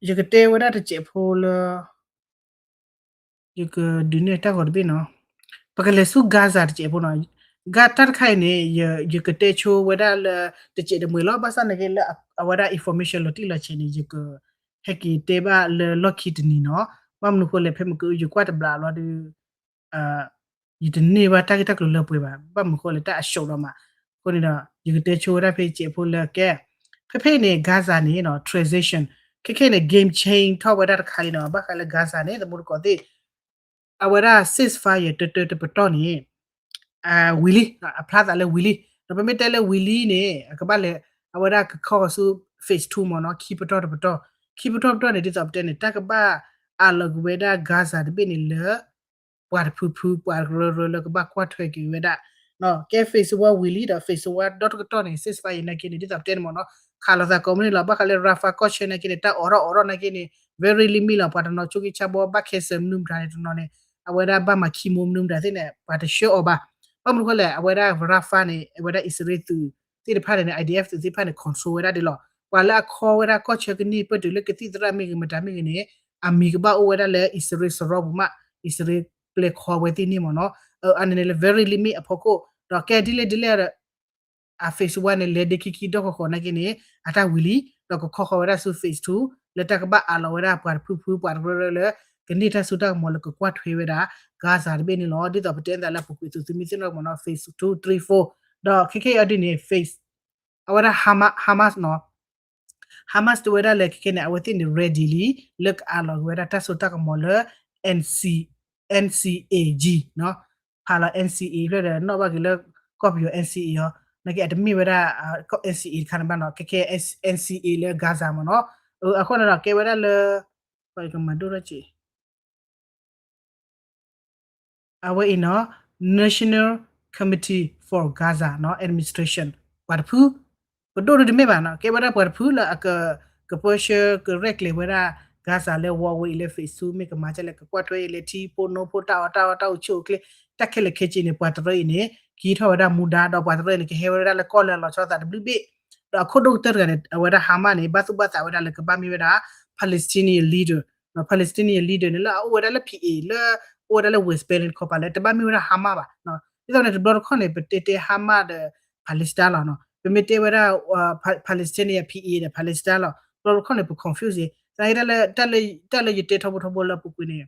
ယကတဲဝဲဒၣ်တစဲးဖိလၢ ယကဒုးနဲၣ်တၢ်ဂီၤတဘ့ၣ်နီၤ, ပကလဲၤဆူ Gaza တစဲးဖိနီၤ, တၢ်တခါအံၤန့ၣ် ယကတဲဆိဝဲဒၣ်လၢ တစဲးတမှဲၤလီၤ ဘၣ်ဆၣ်နာ်က့လၢ အဝဲဒၣ် information လီၤတံၢ်လီၤဆဲးန့ၣ် ယက ဟဲက့ၤတဲဘၣ်လၢလီၢ်ခံတနံၤနီၤ, ဘၣ်မနုၤဃိလဲၣ် ဖဲမ့ၢ်ကယကွၢ်တဘျီလီၤဒီး ယတန့ၢ်ဘၣ်တၢ်ဂ့ၢ်တၢ်ကျိၤလၢပှဲၤဘၣ်, ဘၣ်မနုၤဃိလဲၣ်တၢ်အရှုံးဒီးမး, အဃိန့ၣ်ဒီး ယကတဲဆိဝဲဒၣ်ဖဲစဲးဖိလၢကဲ, ဖဲဖဲအံၤန့ၣ် Gaza န့ၣ်နီၤ transition ခဲခဲန့ၣ် game change ထီၣ်ဝဲဒၣ်တခါလံနီၤ, ဘၣ်ဃးလၢ Gaza န့ၣ် သမူတကိးသ့ၣ် အဝဲဒၣ် ceasefire တၢတၢတပတီၢ်န့ၣ် ဝံၤလံ, အဖျါသးလၢဝံၤလံ, ဒီးပမ့ၢ်တဲလၢဝံၤလံန့ၣ် အကဘၣ်လဲၤ အဝဲဒၣ်ကခီဃီၤဆူ phase two မ့ၢ်နီၤ, ခံပတီၢ်တပတီၢ်, ခံပတီၢ်တပတီၢ်န့ၣ် ဒ်သိးပတဲန့ၣ် တၢ်ကဘၣ်အးလီၤက့ၤဝဲဒၣ် Gaza တဘ့ၣ်န့ၣ်လၢ ပှၤတဖုဖု ပှၤတရၢရၢလၢကဘၣ်ကွၢ်ထွဲက့ၤဝဲဒၣ်, ကဲ phase one ဝံၤလံဒီး phase one ဒီတကတီၢ်န့ၣ် ceasefire နာ်က့န့ၣ် ဒ်သိးပတဲန့ၣ်မ့ၢ်နီၤ, ခးလိာ်သးကိးမုၢ်နံၤလီၤ, ဘၣ်ဃးလၢ Rafah ကီၢ်ဆၢနာ်က့န့ၣ် တၢ်အိးထီၣ်အိးထီၣ်နာ်က့န့ၣ် very limit လီၤ, ပှၤတနီၤဆိက့ဆါဘီ ဘၣ် cancel မနုၤမတၤန့ၣ်တနီၤန့ၣ် အဝဲဒၣ်ဘၣ်မၤခံမိမနုၤမတၤသ့ၣ်န့ၣ် ပှၤတဆှၢအီၤဘၣ်, ဘၣ်မနုၤဃိလဲၣ် အဝဲဒၣ် Rafah န့ၣ် အဝဲဒၣ်အံၣ်စရ့လးသုးသ့ၣ်တဖၣ်န့ၣ် I D F သုးသ့ၣ်တဖၣ်န့ၣ် control ဝဲဒၣ်ဒ်လီၤ, ပှၤလၢအခီဝဲဒၣ်ကီၢ်ဆၢကန့ၢ်ပၢၢ်တုၤလၢကသံၣ်သရၣ်မ့ၢ်ဂ့ၤ မတၤမ့ၢ်ဂ့ၤန့ၣ် အမံၤကဘၣ်အိၣ်ဝဲဒၣ်လၢအံၣ်စရ့လးစရီပူၤမး, အံၣ်စရ့လးပျဲခီဝဲသ့ၣ်န့ၣ်မ့ၢ်နီၤ, အန့ၣ်န့ၣ်လၢ very limit အဖီခိၣ်, ဒီးကဲဒ်လဲၣ်ဒ်လဲၣ်ဒီး အ phase one န့ၣ် လဲၤဒ့ခံခံဒီကီၢ်ဃီနာ်က့န့ၣ် အတၢ်ဝံၤလံ, ဒီးကခီဃီၤဝဲဒၣ်ဆူ phase two လၢတၢ်ကဘၣ်အးလီၤဝဲဒၣ်ပှၤတဖုဖု ပှၤတရၢရၢလၢ ကန့ၢ်တၢ်စိတၢ်ကမီၤလၢကကွၢ်ထွဲဝဲဒၣ် Gaza တဘ့ၣ်န့ၣ်လီၤ, ဒ်သိးပတဲသးလၢအပူၤကွံာ်သုးမုၢ်သ့ၣ်နီၣ်မ့ၢ်နီၤ phase two three four, ဒီးခဲခဲအံၤဒ်န့ၣ် phase အဝဲဒၣ် Hamas နီၤ Hamas တဲဝဲဒၣ်လၢခဲခဲန့ၣ် အဝဲသ့ၣ်န့ၣ် ready လံ လၢကအးလီၤက့ၤဝဲဒၣ်တၢ်စိတၢ်ကမီၤလၢ N C, N C A G နီၤ, ဖးလီၤ N C A ဖျၢၣ်ဒီးနီၣ်ဘၣ်က့ၤလၢ ကီၢ်ပယီၤ N C A အီၤ, နာ်က့အတမ့ၢ်ဝဲဒၣ် N C A တခါန့ၣ်ဘၣ်နီၤ, ခဲခဲ N C A လၢ Gaza မ့ၢ်နီၤ, အဃိန့ၣ်ဒီးကဲဝဲဒၣ်လၢ ကမၤဒိၣ်ထီၣ်က့ၤ အဝဲအံၤနီၤ National Committee for Gaza နီၤ Administration ပှၤတဖု, ပဒိၣ်ဒုတမ့ၢ်ဘၣ်နီၤ, ကဲဝဲဒၣ်ပှၤတဖုလၢအက ကပၢဆှၢကရဲၣ်ကျဲၤဝဲဒၣ် Gaza လၢဝီဝဲအံၤလၢ phase two မ့ၢ်ကမၤကလဲၣ် ကကွၢ်ထွဲအံၤလၢထံဖိနိဖိတၢ်အီၣ်တၢ်အီတၢ်အိၣ်ဆူၣ်အိၣ်ချ့ တၢ်ခဲလၢာ်ခဲဆ့န့ၣ် ပှၤတရၢအံၤန့ၣ် ကဟံးထီၣ်ဝဲဒၣ်မူဒါဒီးပှၤတရၢအံၤန့ၣ် ကဟဲဝဲဒၣ်လၢကီၢ်လၢအလီၤဆီသးတဘျုးဘ့ၣ်, ဒီးအခိၣ်ဒိၣ်ကတၢၢ်တဂၤန့ၣ် အဝဲဒၣ် Hamas န့ၣ် ဘၣ်သူၣ်ဘၣ်သးဝဲဒၣ်လၢကဘၣ်မ့ၢ်ဝဲဒၣ် Palestinian leader, Palestinian leader န့ၣ် လၢအအိၣ်ဝဲဒၣ်လၢ P A လၢ အိၣ်ဝဲဒၣ်လၢ West Bank န့ၣ်တခီပၤလၢ တဘၣ်မ့ၢ်ဝဲဒၣ် Hamas ဘၣ်, ဒ်သိးန့ၣ် တဘျီတခီၣ်န့ၣ် ပတဲတဲ Hamas ဒီး Palestine လီၤ, ပမ့ၢ်တဲဝဲဒၣ် Palestinian P A ဒီး Palestine လီၤ, တဘျီတခီၣ်န့ၣ် ပ confuse သနာ်က့ တၢ်လၢယတဲထီဘိထီဘိလၢအပူၤကွံာ်န့ၣ်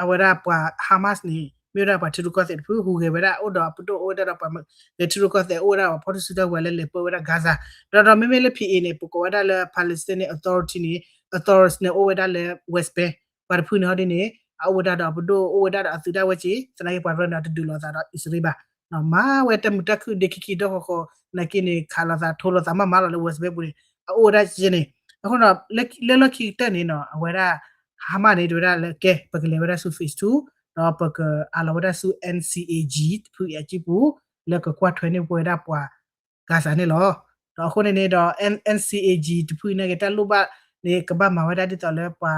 အဝဲဒၣ်ပှၤ Hamas န့ၣ် မ့ၢ်ဝဲဒၣ်ပှၤထံရူၢ်ကီၢ်သဲးတဖု ဟူးဂဲၤဝဲဒၣ် အိၣ်ဒီးပဒိၣ်အိၣ်ဝဲဒၣ်ဒီးပှၤ ဂဲၤထံရူၢ်ကီၢ်သဲးအိၣ်ဝဲဒၣ်ပှၤဖီၣ်စုတၢ်ဝဲလၢလဲၤပၢဝဲဒၣ် Gaza, ဒီးဒီးမ့မ့ၢ်လၢ P A န့ၣ် ပကိးဝဲဒၣ်လၢ Palestine န့ၣ် Authority န့ၣ် Authority န့ၣ် အိၣ်ဝဲဒၣ်လၢ West Bank, ပှၤတဖုန့ၣ်ဟီဒ်န့ၣ် အအိၣ်ဝဲဒၣ်ဒီးအပဒိၣ်အိၣ်ဝဲဒၣ်ဒီးအသုးဒၣ်ဝဲက့ၤ သနာ်က့ပှၤရၢန့ၣ် အတဒုးလိာ်သးဒီးအံၣ်စရ့လးဘၣ်, မၤဝဲတၢ်မုာ်တၢ်ခုၣ်ဒ့ခံခံဒီကီၢ်ဃီ နာ်က့န့ၣ် ခးလိာ်သးထိလိာ်သးမးမးလီၤလၢ West Bank ပူၤန့ၣ် အအိၣ်ဝဲဒၣ်က့ၤန့ၣ်, အဃိဒီး လၢလီၢ်ခံကတၢၢ်န့ၣ်နီၤ အဝဲဒၣ် Hamas န့ၣ် တဲဝဲဒၣ်လၢကဲ ပကလဲၤဝဲဒၣ်ဆူ phase two ဒီးပကအးလီၤဝဲဒၣ်ဆူ N C A G တဖုအံၤအစုပူၤ လၢကကွၢ်ထွဲန့ၢ်ပဝဲဒၣ်ပှၤ Gaza န့ၣ်လီၤ. ဒီးအဃိန့ၣ်န့ၣ်ဒီး N, N C A G တဖုအံၤနာ်က့ တၢ်လိၣ်ဘၣ်န့ၣ် ကဘၣ်မၤဝဲဒၣ်ဒ်သိးလၢပှၤ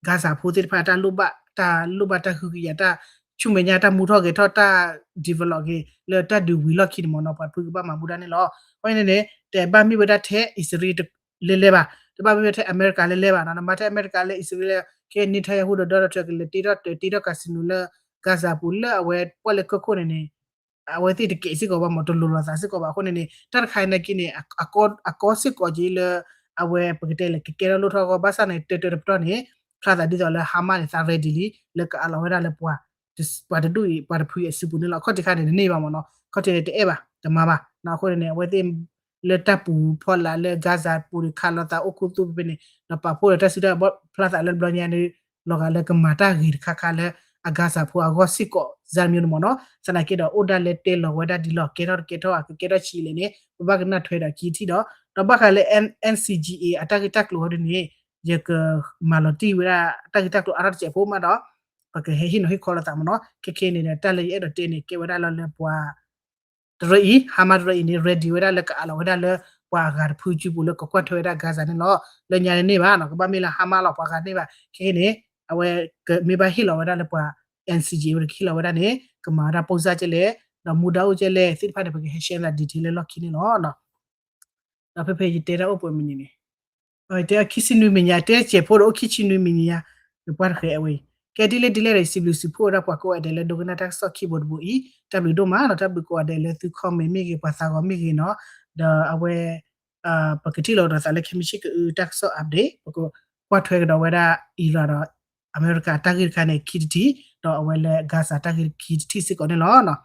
Gaza ဖိသ့ၣ်တဖၣ် တၢ်လိၣ်ဘၣ် တၢ်လိၣ်ဘၣ်တၢ်ဃုကယာ် တၢ်ဆူမဲာ်ညါ တၢ်မူထီၣ်ဂဲၤထီၣ် တၢ် develop က့ၤ လၢတၢ်ဒုးဝံၤလီၢ်ခံန့ၣ်မ့ၢ်နီၤ ပှၤတဖုကဘၣ်မၤဘူၣ်ဒၣ်န့ၣ်လီၤ. အဃိန့ၣ်န့ၣ် တဘၣ်မ့ၢ်ဝဲဒၣ်ထဲအံၣ်စရ့လး လဲၤလဲၤဘၣ်, တဘၣ်မ့ၢ်ဝဲထဲအမဲရကၤလဲၤလဲၤဘၣ်နီၤ, နမၤထဲအမဲရကၤလၢအံၣ်စရ့လး ကဲ Netanyahu ဒီး Donald Trump ကလဲၤတ့ထီၣ်တၢၤတ့ထီၣ် casino လၢ Gaza ပူၤလၢအဝဲပှၢ်လၢကၢၢ်ခိၣ်န့ၣ်န့ၣ် အဝဲသ့ၣ်တကဲးစ့ၢ်ကီးဘၣ်မး တလိၤလိာ်သးစ့ၢ်ကီးဘၣ်အဃိန့ၣ်န့ၣ် တၢ်တခါအံၤနာ်က့န့ၣ် အကီစ့ၢ်ကီးက့လၢ အဝဲပကတဲလၢကကဲထီၣ်လိၣ်ထီၣ်အဂီၢ် ဘၣ်ဆၣ်န့ၣ် တၢတၢတပတီၢ်န့ၣ် ဖျါသးဒ်သိးလၢ Hamas န့ၣ် သး ready လံ လၢကအးလီၤဝဲဒၣ်လၢပှၤ ပှၤတဒူၣ်အံၤ ပှၤတဖုအံၤအစုပူၤန့ၣ်လီၤ. အခီၣ်ထံးခါန့ၣ် တန့ၢ်ဘၣ်မးနီၤ အခီၣ်ထံးန့ၣ်တအဲၣ်ဘၣ် တမၤဘၣ်နီၤ အဃိန့ၣ်န့ၣ် အဝဲသ့ၣ် လၢတၢ်ပူၤဖီလာ်လၢ Gaza ပူၤန့ၣ် ခးလိာ်သးအိၣ်ခူသူၣ်ဖဲန့ၣ် ဒီးပာ်ဖှိၣ်ဒီးတၢ်စုတၢ်ဘီၣ်ဖျါသးလၢတဘျီညါန့ၣ် လီၤဂာ်လၢကမၤတၢ်ဂ့ၤတခါခါလၢ အ Gaza ဖိအဂီၢ်စ့ၢ်ကီး စၢ်မံၤန့ၣ်မးနီၤ သနာ်က့ဒီး အိၣ်ဒၣ်လၢတဲလီၤဝဲဒၣ်ဒ်လီၤ ကဲထီၣ်တကဲထီၣ်ဧါ ကကဲထီၣ်ဆံးလဲၣ်န့ၣ် ပဘၣ်ကနၣ်ထွဲဒီးခံထံၣ်ဒီး ဒီးဘၣ်ဃးလၢ NCGA အတၢ်ဂ့ၢ်တၢ်ကျိၤအီၤဒ်န့ၣ် ယကမၤလီၤတံၢ်ဝဲဒၣ် တၢ်ဂ့ၢ်တၢ်ကျိၤအါထီၣ်တစဲးဖိမးဒီး ပကဟဲဟ့ၣ်နီၤဟ့ၣ်ခီလိာ်သးမးနီၤ ခဲခဲန့ၣ်ဒီး တၢ်လၢယအဲၣ်ဒိးတဲန့ၣ် ကဲဝဲဒၣ်လီၤလၢပှၤ တရၢအံၤ Hamas တရၢအံၤန့ၣ် ready ဝဲဒၣ်လၢကအးလီၤဝဲဒၣ်လၢ ပှၤအဂၤတဖုစုပူၤလၢကကွၢ်ထွဲဝဲဒၣ် Gaza န့ၣ်လီၤ. လၢညါန့ၣ်န့ၢ်ဘၣ်နီၤ ကဘၣ်မ့ၢ်လၢ Hamas လီၤ ပှၤဂၤန့ၢ်ဘၣ် ခဲခဲန့ၣ် အဝဲကမ့ၢ်ဘၣ်ဟ့ၣ်လီၤဝဲဒၣ်လၢပှၤ NCGA ဝဲကဟ့ၣ်လီၤဝဲဒၣ်န့ၣ် ကမၤဝဲဒၣ်ပိၢ်စၢ်ကဲလဲၣ် ဒီးမူဒါအိၣ်ကဲလဲၣ်သ့ၣ်တဖၣ်န့ၣ် ပကဟဲ share သး detail လၢလီၢ်ခံန့ၣ်လီၤ. ဒီးဖဲဖဲယတဲတၢ်အိၣ်ပှဲၤမံၤန့ၣ်န့ၣ် တဲခံဆံနွံမံၤညါ တဲစဲးဖိဒီးအိၣ်ခံဆံနွံမံၤညါ နပှၢ်တဃဲအဝဲအံၤ ကဲဒ်လဲၣ်ဒ်လဲၣ်ဒီး စံးဘျုးစံးဖှိၣ်ဝဲဒၣ်ပှၤကိးဂၤဒဲးလၢဒိကနၣ်တၢ်ကစီၣ်ခံဘိတဘိအံၤ တၢ်ဘျုးဒိၣ်မးနီၤ တၢ်ဘျုးကိးဂၤဒဲးလၢသု comment မ့ၢ်ဂ့ၤ ပှၤသးဂီၤမ့ၢ်ဂ့ၤနီၤ ဒီးအဝဲ ပကထံၣ်လိာ်ကဒီးသးလၢခဲမုၢ်ဆ့ၣ်ကအု တၢ်ကစီၣ် update ပကကွၢ်ထွဲကဒီးဝဲဒၣ် Iran ဒီး အမဲရကၤတၢ်ဂ့ၢ်တခါန့ၣ် ခံတထံၣ် ဒီးအဝဲလၢ Gaza တၢ်ဂ့ၢ်ခံတထံၣ်စ့ၢ်ကီးန့ၣ်လီၤ.